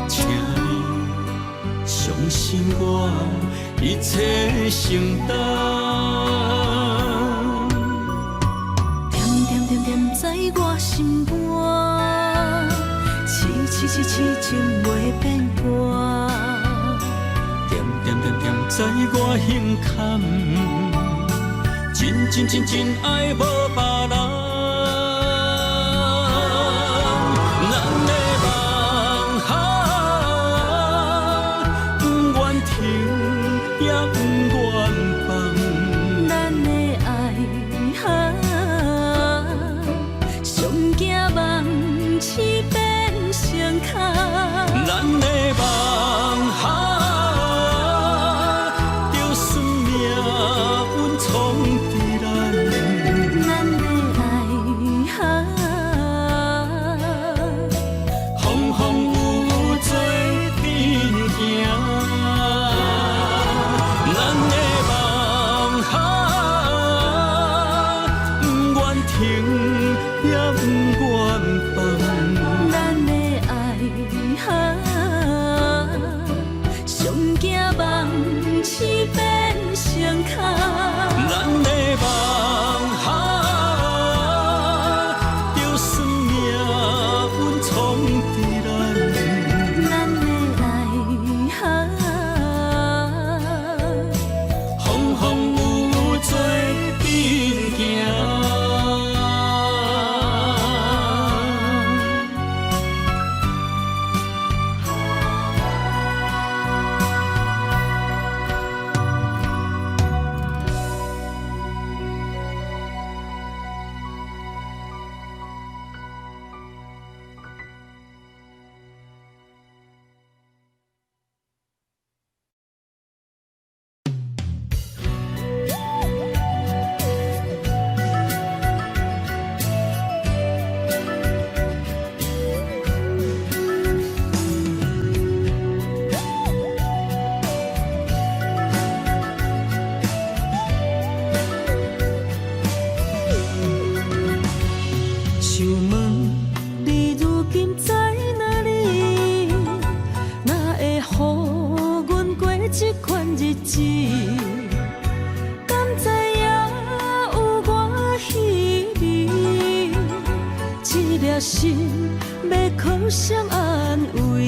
请你相信我，一切承担。恬恬恬恬在我心肝，痴痴痴痴情袂变卦。恬恬恬恬在我胸坎，真真真真爱无别人。咱的梦日子，敢知影有偌稀微？這粒心欲靠誰安慰？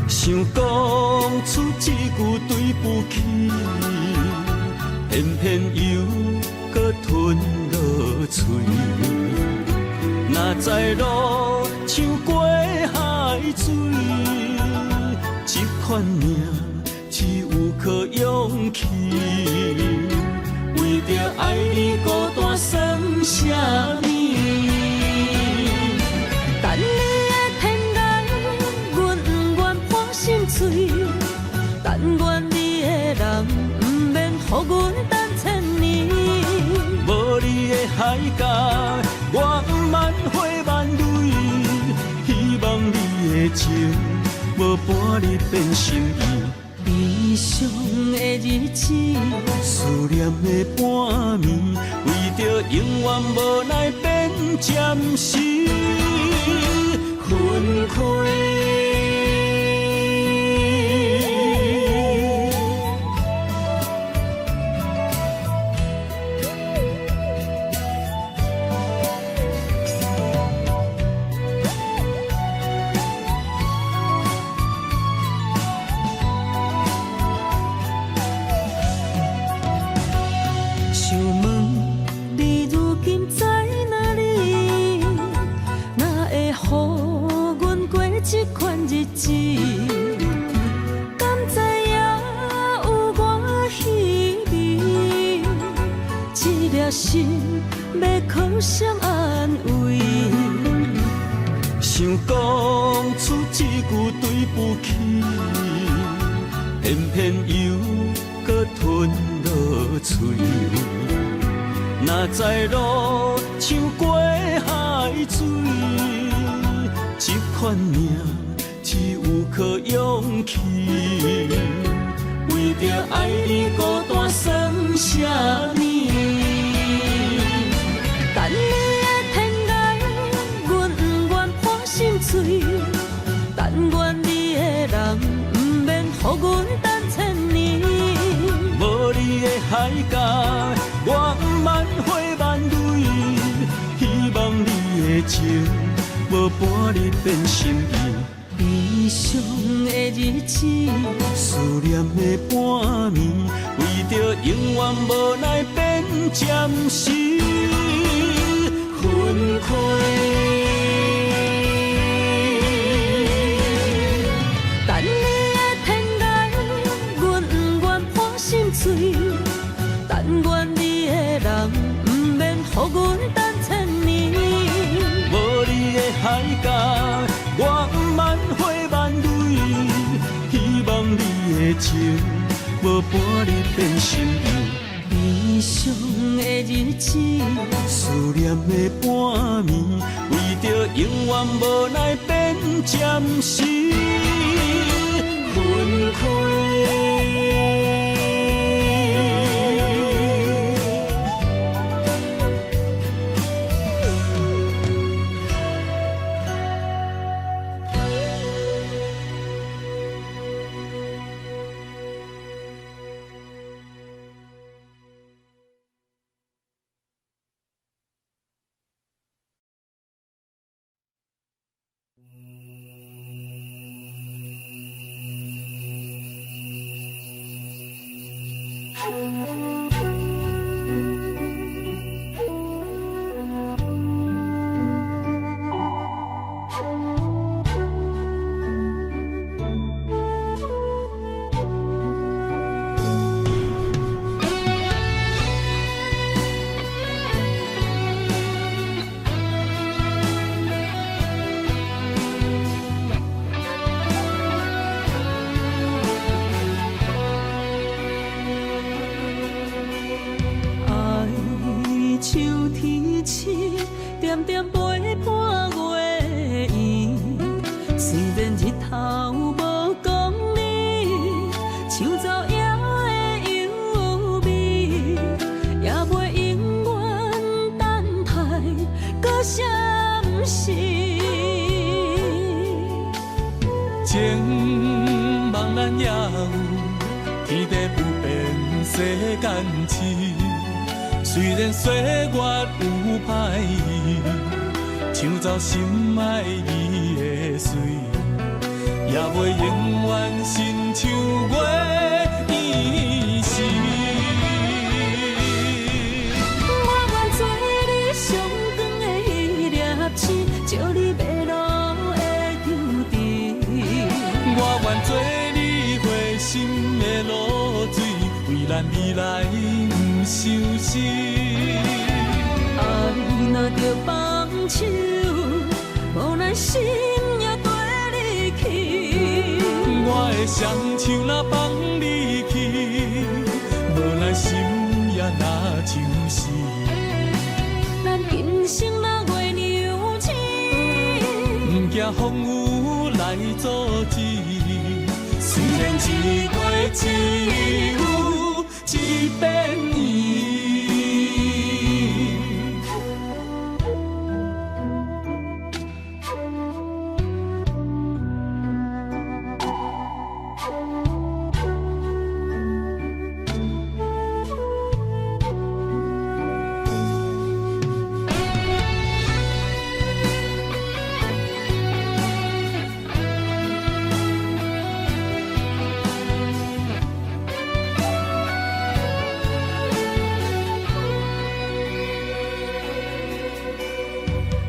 想講出這句對不起，偏偏又閣吞落喙。哪知路像過海水，這款命只有靠勇氣。為著愛你孤單算啥物？等你的天涯，阮不願破心碎。但願你的人毋免予阮等千年。無你的海角，我毋茫花萬蕊。希望你的情無半日變心意。悲傷的日子，思念的半暝，為著永遠無奈變暫時分開。想問你如今在哪裡？哪會予阮過這款日子？敢知影有偌稀微？這粒心欲靠誰安慰？想講出這句對不起，偏偏又閣吞落喙。哪知路像過海水，這款命只有靠勇氣。為著愛你孤單算啥物？等你的天涯，阮不願破心碎。但願你的人毋免予阮等千年。無你的海角，我毋茫花萬蕊。希望你的情無半日變心意。悲傷的日子，思念的半暝，為著永遠無奈變暫時分開。等你的天涯，阮不願破心碎。但願你的人毋免予阮等千年。無你的海角，我毋茫花萬蕊。希望你的情無半日變心意。悲傷的日子，思念的半暝，為著永遠無奈變暫時分開。点点陪伴月圆，虽然日头无光明，像走影的幽微，也袂永远等待搁相识。情梦咱也有天地不變世間痴。雖然歲月有歹意，搶走心愛你的媠，也袂永遠親像月圓時。我願做你上光的彼粒星，照你迷路的抽屜。我願做你花心的露水，為咱未來毋相思。愛若著放手，無奈心也綴你去。我的雙手若放你去，無奈心也若像死。咱今生若月娘生，毋驚風雨來阻止。雖然一月只有一遍圓。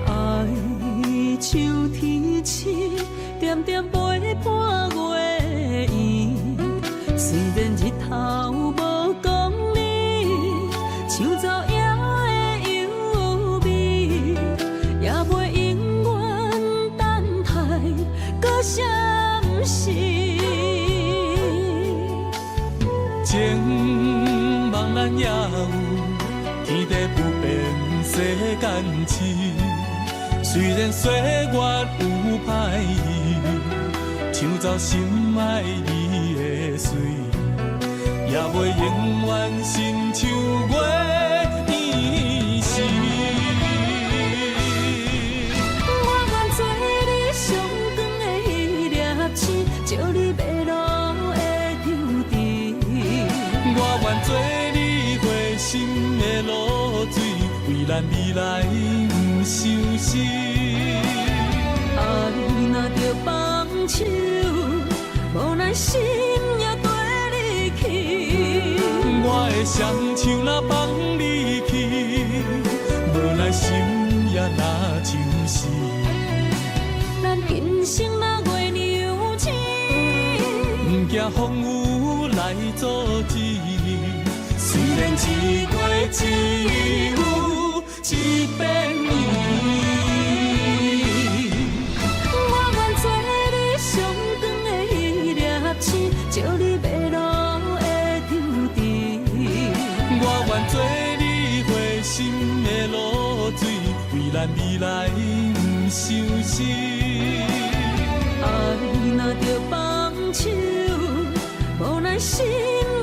愛像天星，點點陪伴月圓。雖然日頭無光明，像晝夜的幽微，也袂永遠等待閣相識。情夢咱也有，天地不變世間痴。雖然歲月有歹意，搶走心愛你的媠，也袂永遠親像月圓時。我願做你上光的彼粒星，照你迷路的抽屜。我願做你花心的露水，為咱未來毋相思。愛若著放手，無奈心也綴你去。我的雙手若放你去，無奈心也若像死。咱今生若月娘生，毋驚風雨來阻止。雖然一月只有一遍圓。我願做你上光的彼粒星，照你迷路的抽屜。我願做你花心的露水，為咱未來毋相思。愛若著放手，無奈心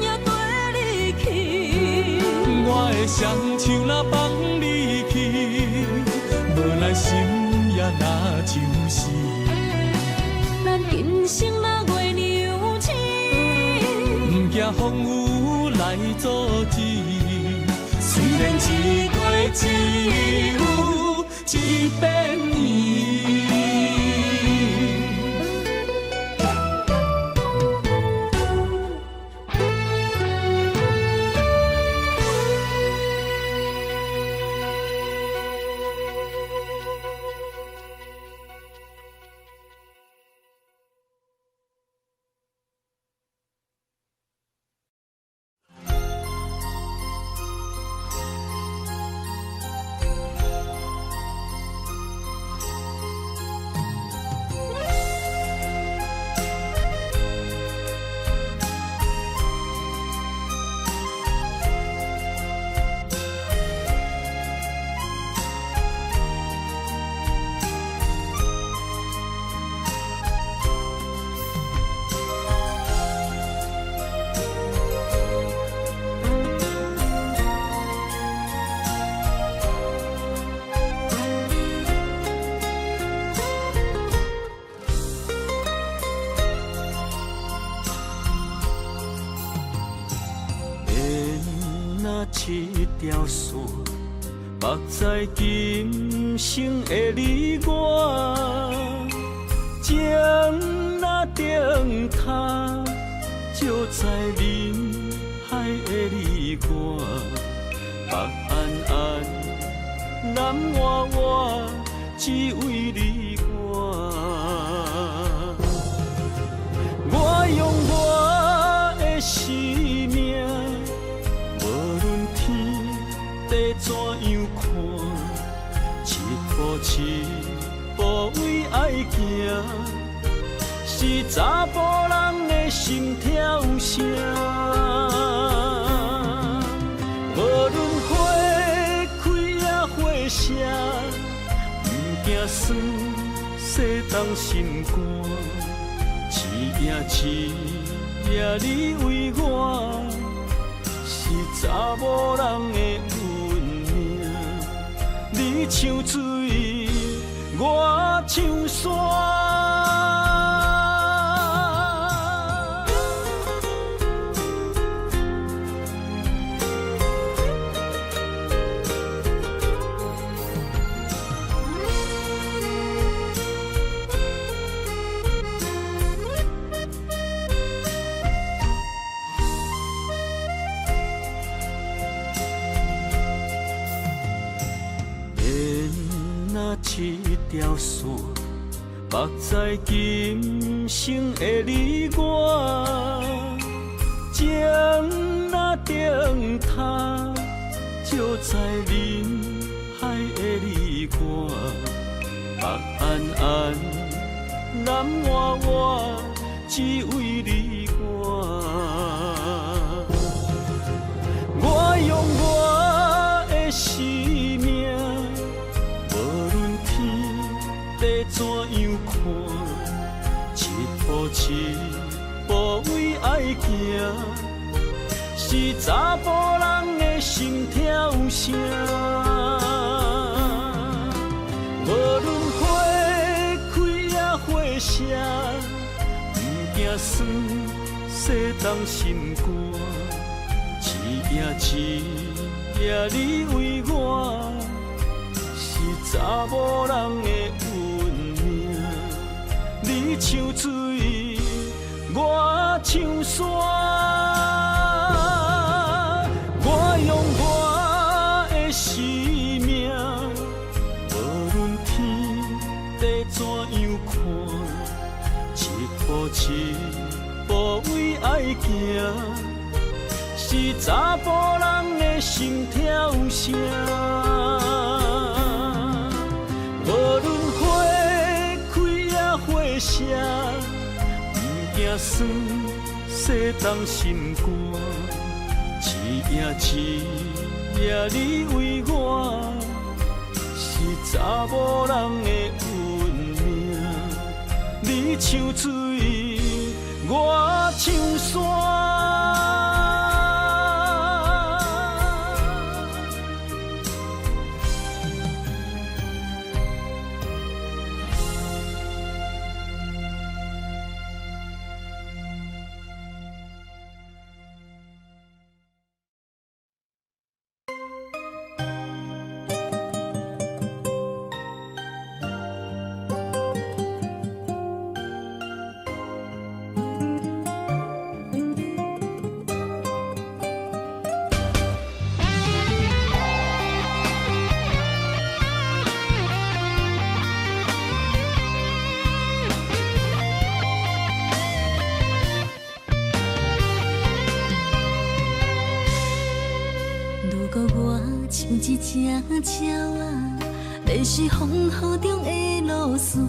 也綴你去。我的雙手若放你去，無奈心也若像死。咱今生若月娘生，毋驚風雨來阻止。雖然一月只有一遍圓。这条线，缚在今生的你我，情若灯塔，照在人海的你我，北安安，南活活，只为你我。我用我的生命，无论天地怎样看，一步一步为爱行，是查埔人的心跳声。无论花开抑花谢，毋惊酸，世东心肝。一夜一夜你为我，是查某人的运命。你像水，我像山。这条线，缚在今生的你我，情若灯塔，照在人海的你我，北安安，南活活，只为你我。我用我的生命，无论天地怎样看，一步一步为爱行，是查埔人的心跳声。无论花开抑花谢，毋惊酸，世东心肝。一夜一夜你为我，是查某人的运命。你像水，我像山。我用我的生命，无论天地怎样看，一步一步为爱行，是查埔人的心跳声。无论花开抑花谢，毋惊酸，世东心肝。一夜一夜你为我，是查某人的运命。你像水，我像山。一只鸟仔，迷失风雨中的路线，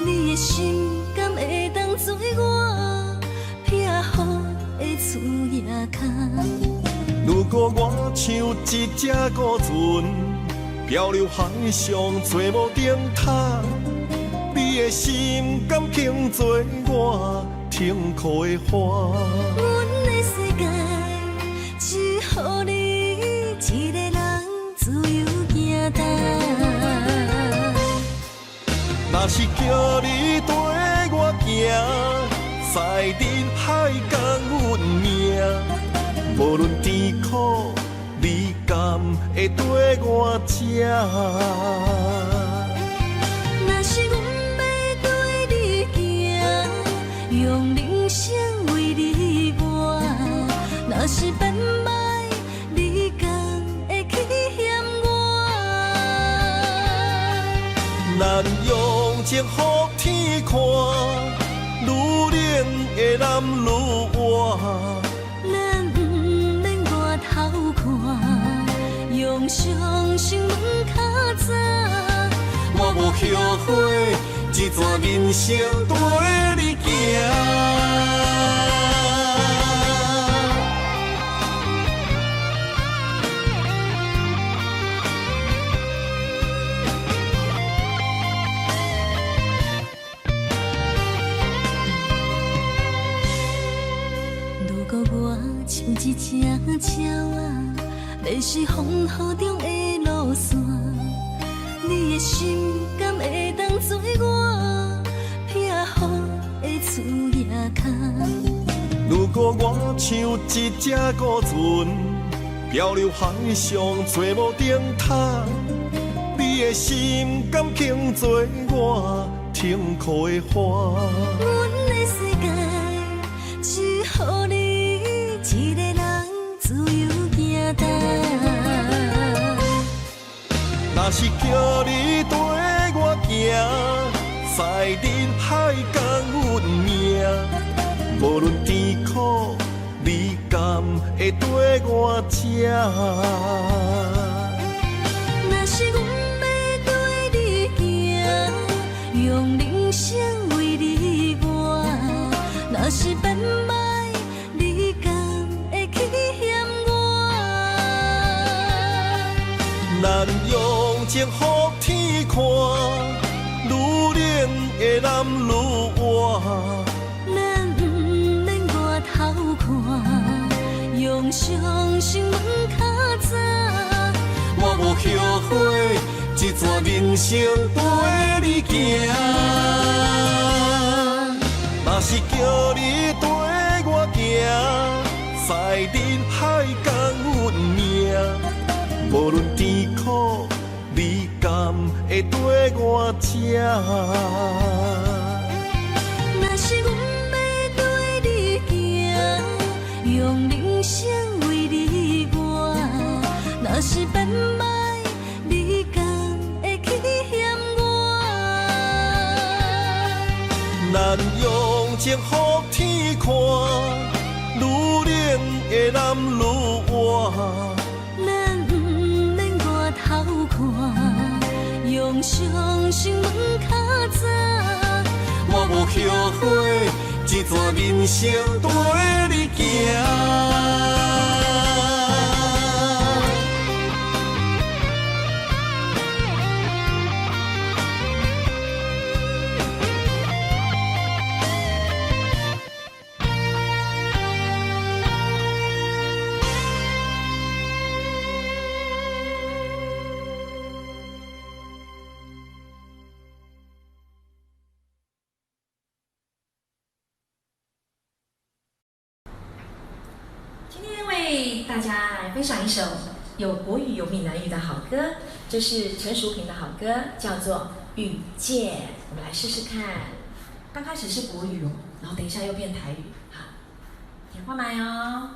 你的心敢会当做我避雨的厝仔跤？如果我像一只孤船，漂流海上找无灯塔，你的心敢肯做我停靠的岸？阮的世界只予你一个人自由行动。若是叫你缀我行，在人海共运命，无论甜苦敢會綴我這？若是阮欲綴你行，用人生為你活；若是變歹，你敢會去嫌我？咱用情予天看，愈冷的男愈活。咱毋免外頭看，用相信問較早。我無後悔，這段人生綴你行。如果我像一隻鳥仔，迷失風雨中的路線，你的心敢會當做我避雨的厝仔跤？如果我像一隻孤船，漂流海上找無燈塔，你的心敢肯做我停靠的岸？阮的世界只予你一个人自由行動。若是叫你綴我行，在人海講阮命，無論甜苦，你敢會綴我這？若是阮欲綴你行，用人生為你活；若是變歹，你敢會去嫌我？咱用情予天看，愈冷的男愈活。咱毋免外頭看，用相信問較早。我無後悔，這段人生綴你行。若是叫你綴我行，在人海講阮命，無論甜苦，你敢會綴我這？若是阮欲綴你行，用人生為你活；若是變歹，你敢會去嫌我？咱用情予天看，愈冷的男愈活。咱毋免外頭看，用相信問較早。我無後悔，這段人生綴你行。今天為大家來分享一首有國語有閩南語的好歌，這是陳淑萍的好歌，叫做《遇見》。我們來試試看。剛開始是國語哦，然後等一下又變台語。好，聽看覓哦。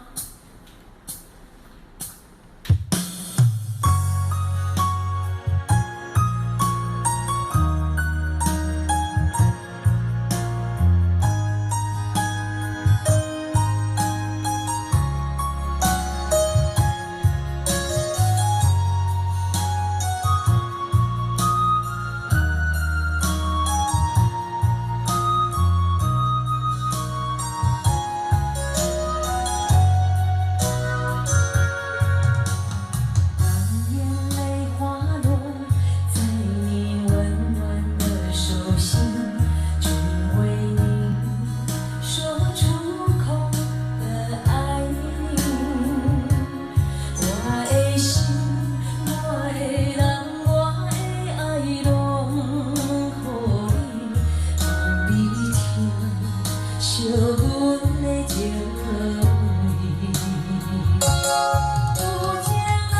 有情人。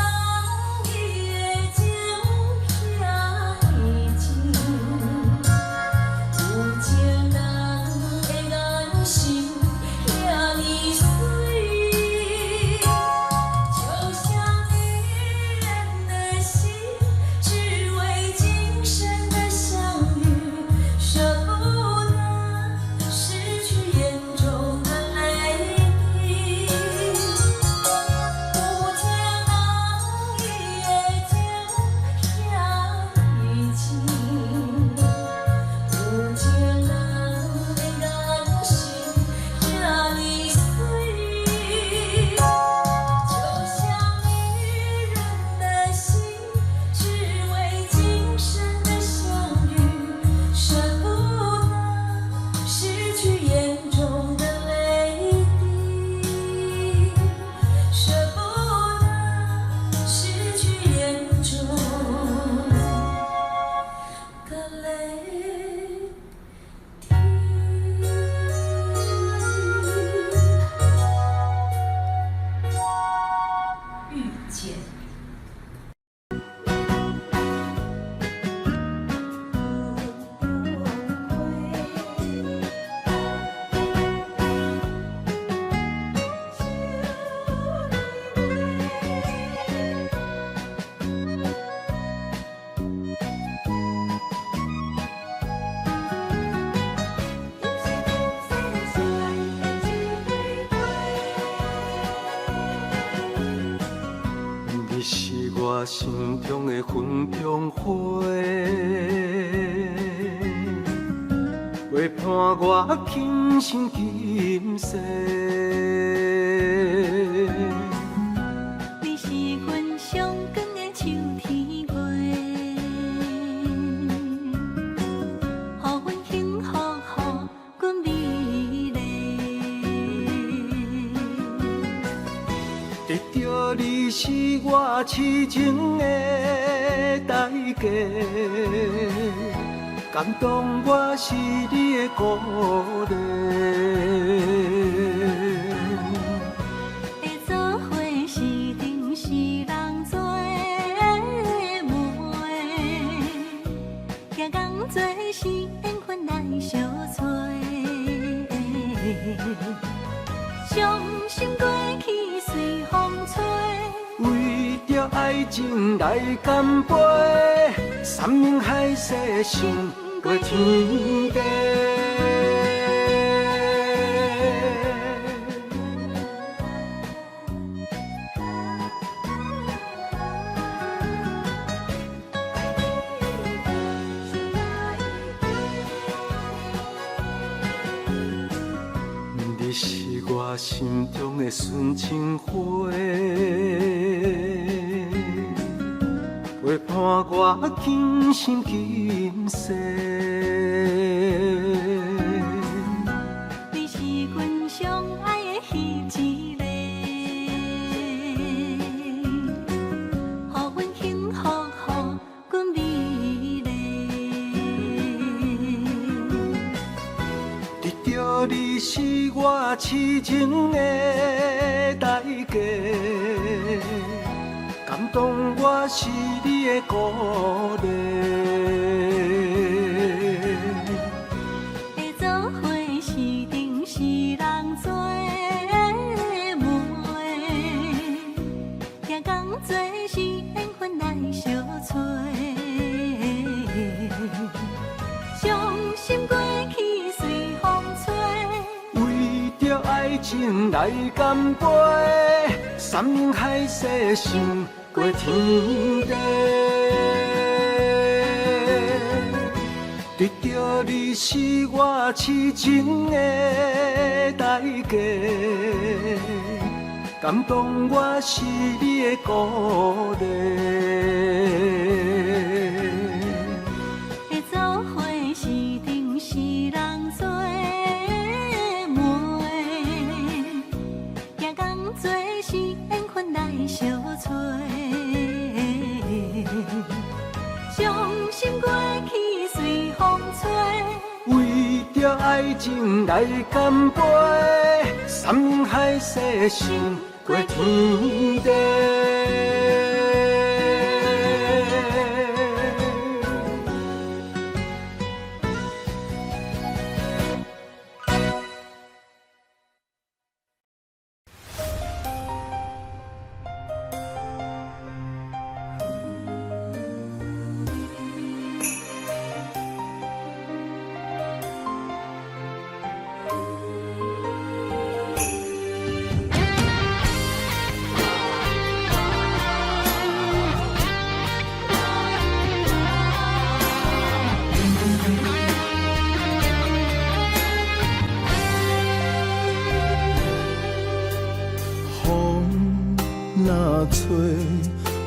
我心中的云中花，陪伴我今生今世。你是阮上光的秋天月，予阮幸福，予阮美丽。得著你是我痴情的代价，感动我是你的鼓励。会做伙是阵是人做媒，行仝做是缘分来相催。伤心过去随风吹，为著爱情来干杯，山盟海誓胜过天地。你是我心中的纯情花，陪伴我今生今世。你是阮上爱的彼一个，予阮幸福，予阮美丽。得著你是我痴情的代价，感动我是你的鼓励。会做伙是阵是人做媒，行仝做是缘分来相催。伤心过去随风吹，为著爱情来干杯，山盟海誓胜过天地。得著你是我痴情的代价，感动我是你的鼓励。会做伙是阵是人做媒，行仝做是缘分来相催。伤心过去随风吹，为著爱情来干杯，山盟海誓胜过天地。风若吹，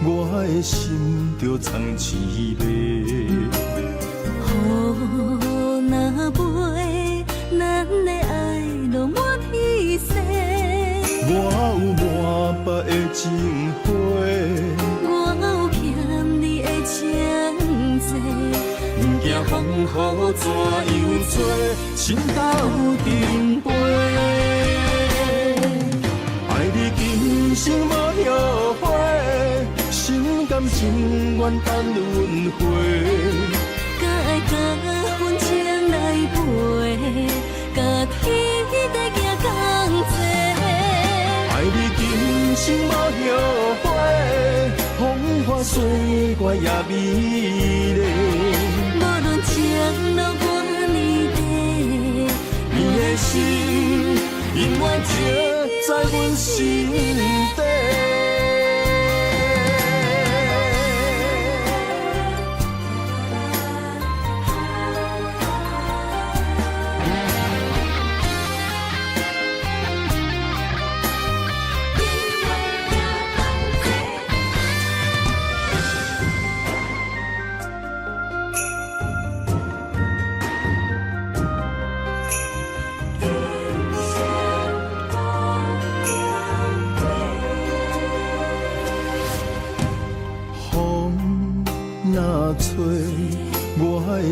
我的心就藏凄迷。雨若飞，咱的爱落满天星。我有满腹的情话，我有欠你的情债。不惊风雨怎样吹，心斗阵飞。爱你今生无后悔，心甘情愿等轮回。甲爱甲阮情来陪，甲天地行仝齐。爱你今生无后悔，风花雪月也美丽。无论情路偌呢短，你的心永远停在阮心底。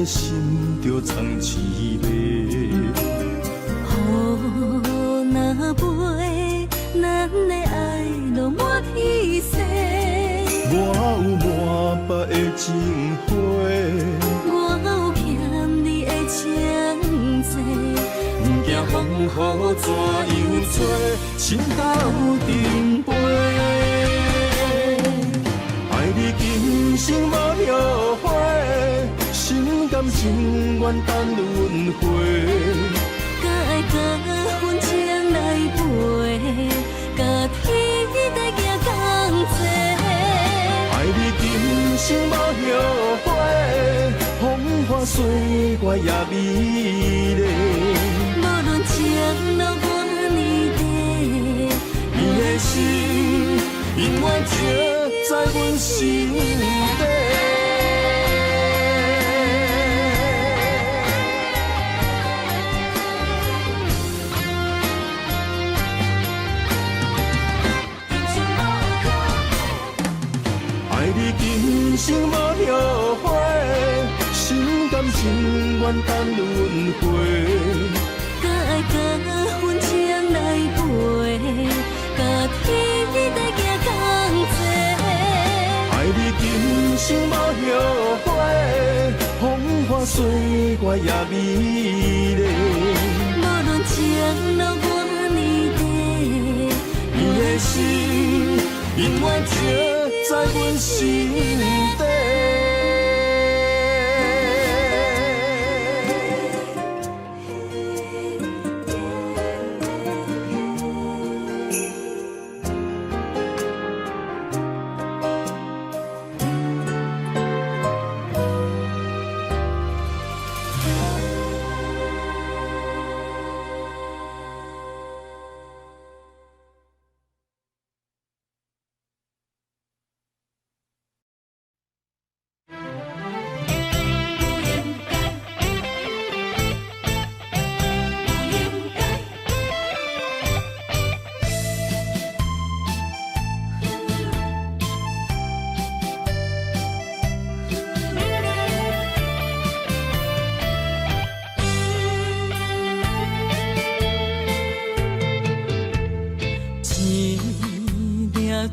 心就藏凄迷。雨若飞，咱的爱落满天星。我有满腹的情话，我有欠你的情债。不惊风雨怎样吹，心斗阵飞。爱你今生无后悔，心甘情愿等轮回。敢爱敢恨情来陪，甲天地行仝齐。爱你今生无后悔，风花雪月也美丽。无论情路偌呢长，你的心永远停在阮心底。爱你今生无后悔，心甘情愿等轮回。敢爱敢恨情来陪，甲天地行仝齐。爱你今生无后悔，风花雪月也美丽。无论情路偌呢长，你的心永远停在阮心底。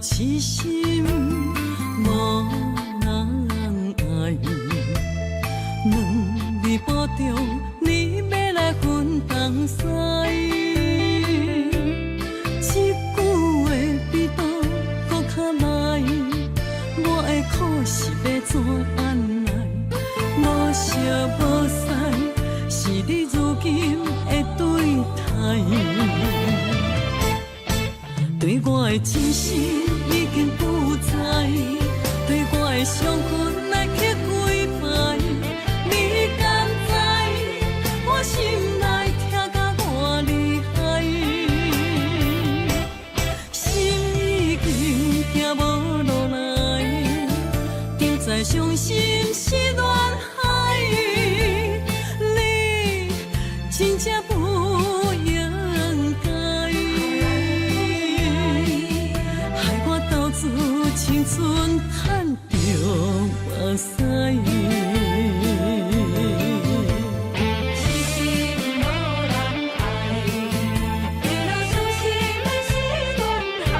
痴心无人愛，兩暝半中你欲來分東西，這句話比刀閣較來，我的苦是欲怎按來？無相無似，是你如今的對待。對我的真心已經不在，對我的傷痕來刻幾擺，你敢知我心內疼甲偌厲害？心已經行無路來，就在傷心是亂海，你真正不應該。害我投資青春趁著目屎。痴心無人愛，一路傷心的是戀海。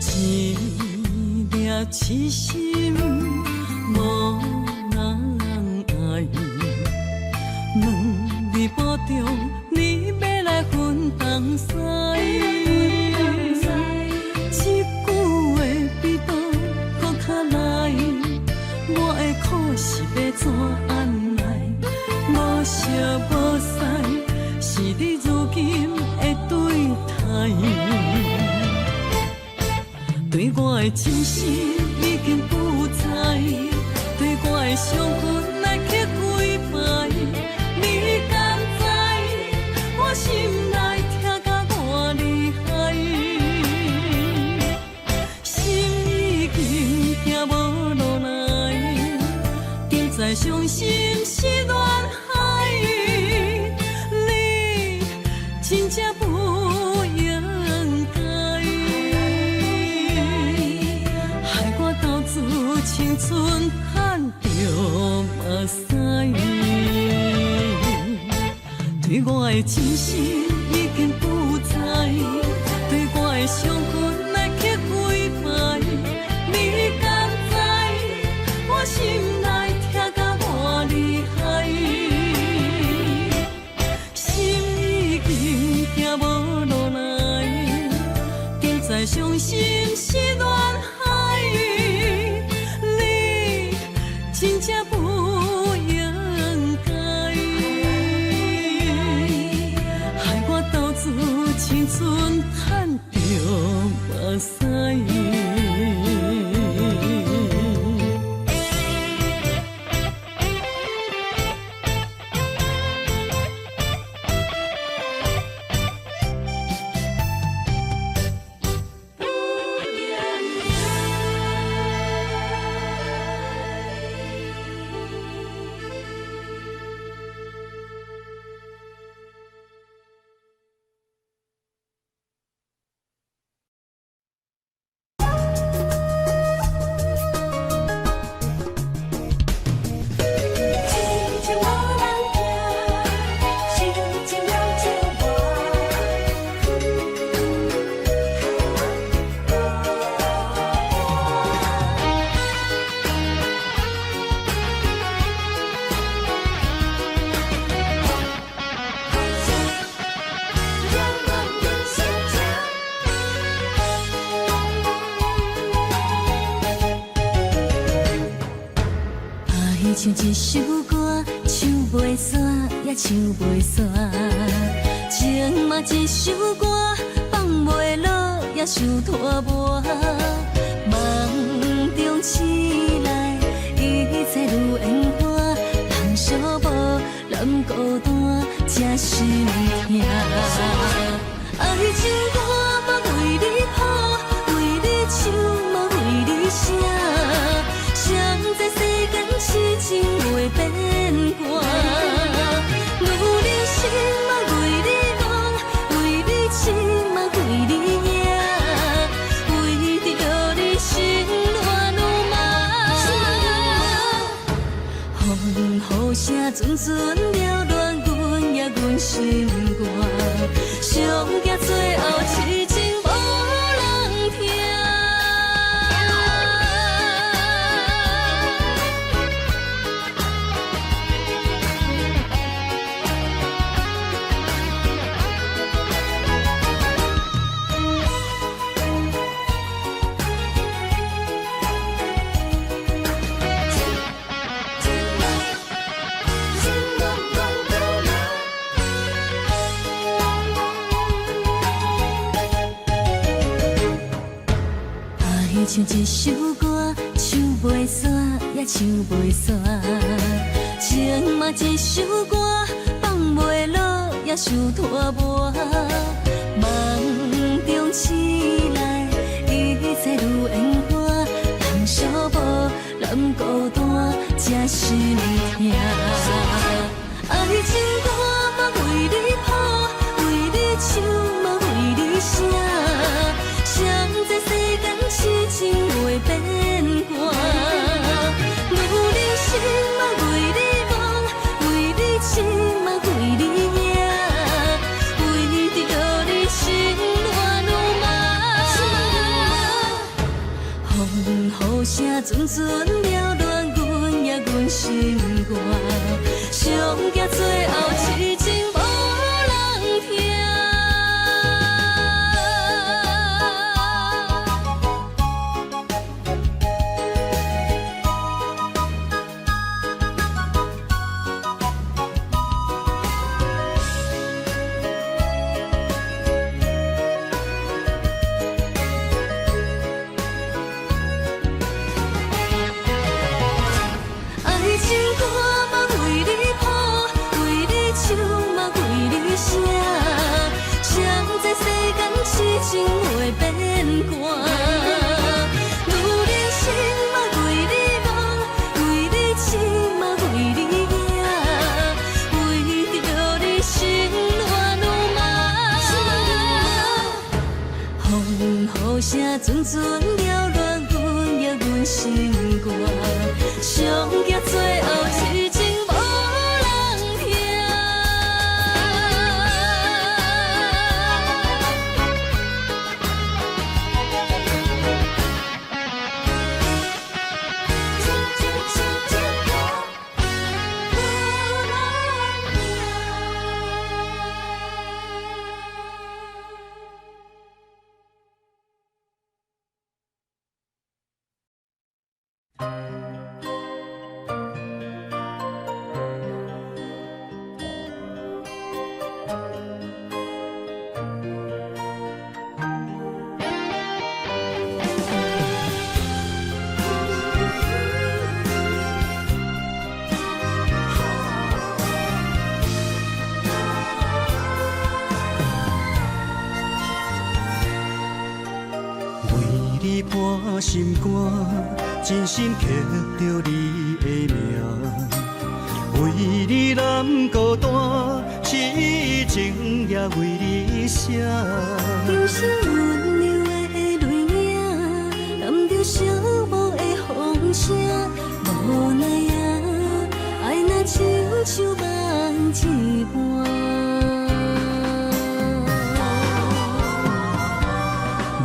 一粒痴心無人愛，兩暝半中你欲來分東西，這句話比刀閣較來，我的苦是欲怎按來？無相無似，是你如今的對待。對我的真心已經不在，對我的傷痕來刻幾擺，你敢知我心內疼甲偌厲害？心已經行無路來，就在傷心是亂海，你真正不應該。青春趁著目屎。對我的真心已經不在，對我的傷痕來刻幾擺，你敢知我心內疼甲偌厲害？心已經行無路來，點知傷心是亂海，你真正不應該，害我投資青春趁著目屎。像一首歌，唱袂煞，也唱袂煞。情嘛一首歌，放袂落，也想拖磨。梦中醒来，一切如烟花，人寂无，人孤单，这心痛。爱情歌嘛为你谱，为你唱嘛为你写。谁知世间痴情会变卦，女人心嘛为你戆，为你痴嘛为你赢，为著你心乱如麻。风雨声阵阵扰乱阮也阮心肝，上惊最后痴情无人听。像一首歌，唱袂煞，也唱袂煞。情嘛一首歌，放袂落，也想拖磨。梦中醒来，一切如烟花，人寂无，人孤单，这心痛。爱情歌嘛为你谱，为你唱嘛为你写。谁知世间痴情会变卦，女人心嘛为你戆，为你痴嘛为你赢，为著你心乱如麻。风雨声阵阵扰乱阮也阮心肝，上惊最后痴情无人听。爱情歌嘛为你谱，为你唱嘛为你写。谁知世间痴情会变卦，女人心嘛为你戆，为你痴嘛为你赢，为著你心乱如麻。风雨声阵阵扰乱阮也阮心心肝，上驚最後痴情無人疼。為你破心肝，真心刻著你的名。為你難孤單，痴情也為你寫。今生溫柔的淚影，含著寂寞的風聲，無奈啊，愛若親像夢一般。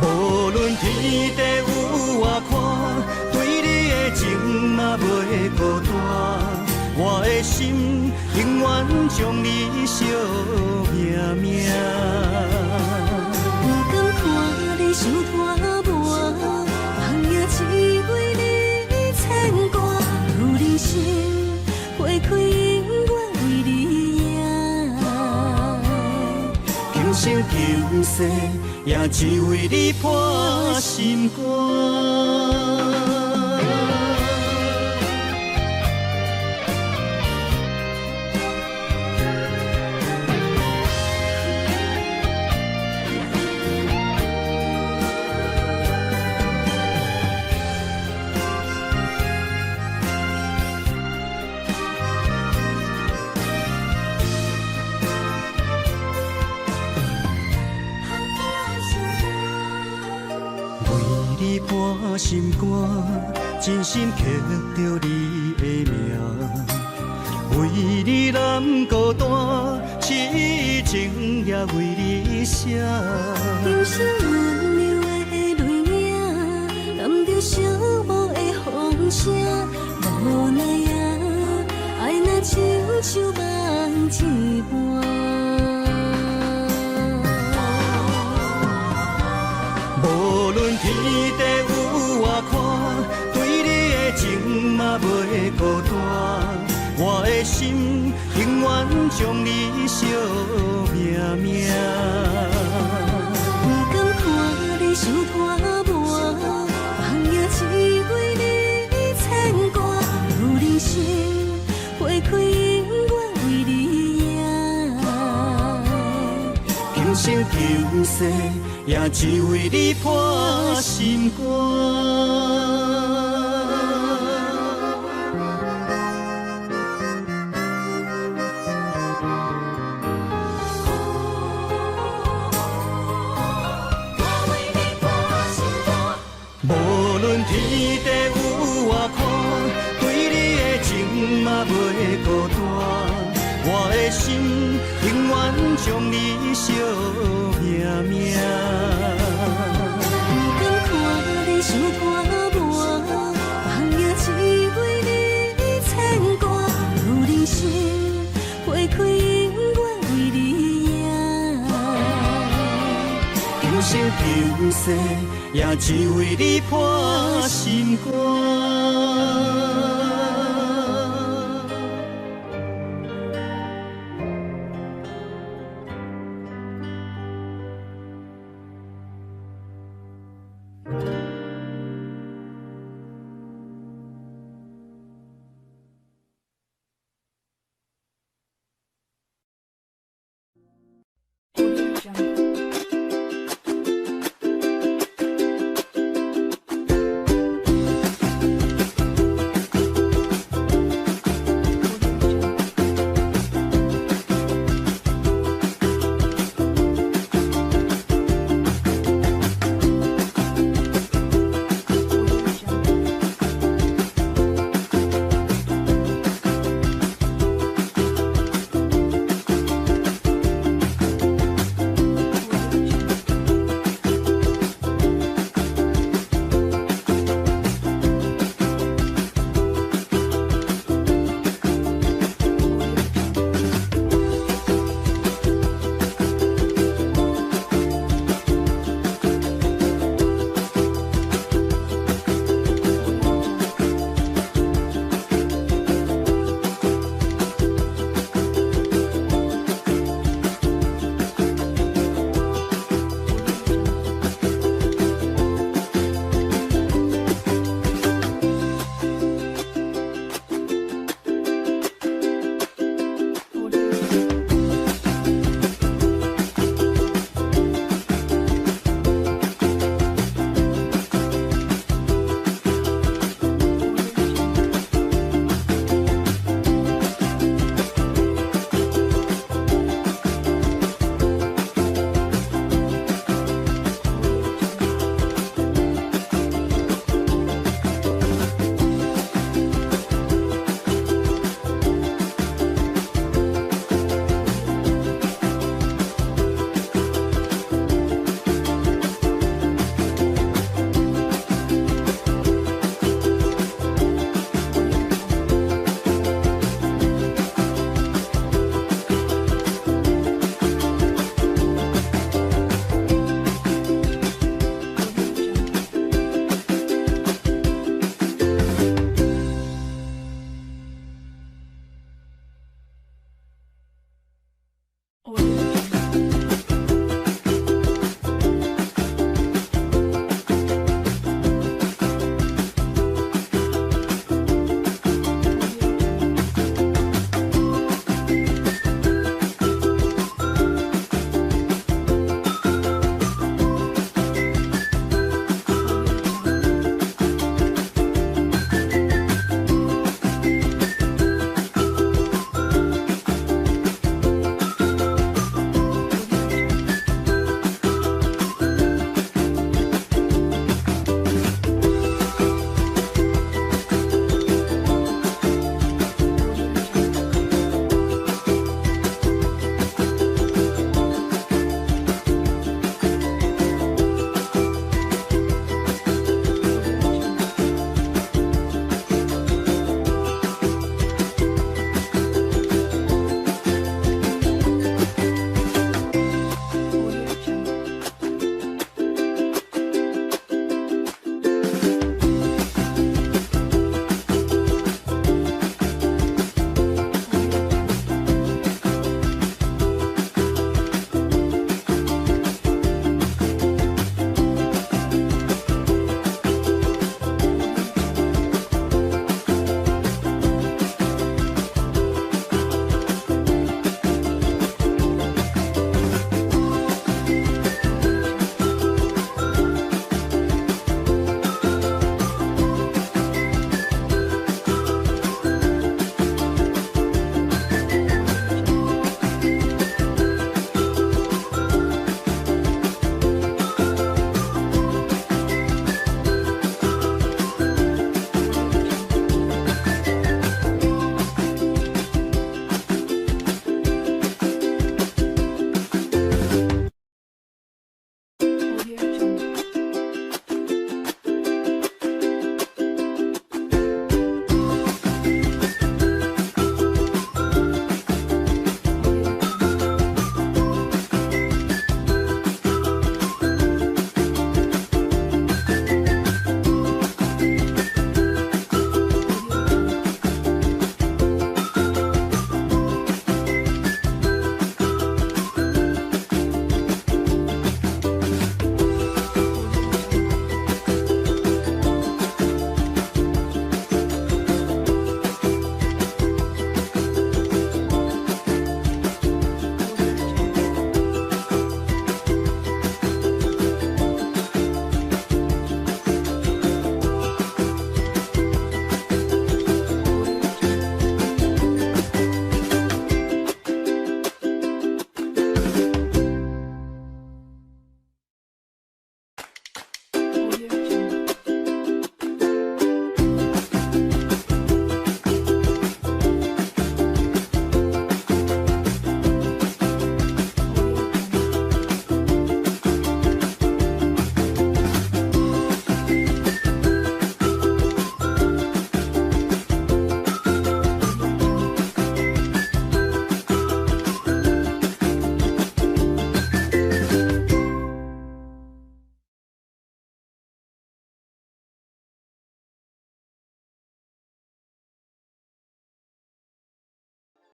無論天地有偌寬，對你的情嘛袂孤單。我的心永遠將你惜命命。不甘看你傷拖磨，放也只為你牽掛。如人生花開，永遠為你贏。今生今世也只為你破心肝。為你破心肝，真心刻著你的名。為你難孤單，痴情也為你寫。今生溫柔的淚影，含著寂寞的風聲，無奈啊，愛若親像夢一般。無論天地有偌寬，對你的情嘛袂孤單。我的心永遠將你惜命命。不甘看你傷拖磨，放也只為你牽掛。如人生花開，永遠為你贏。今生今世也只為你破心肝。無論天地有偌寬，對你的情嘛袂孤單。我的心永遠將你惜命命。不甘看你傷拖磨，放也只為你牽掛。如人生花開，永遠為你贏。今生今世也只為你破心肝。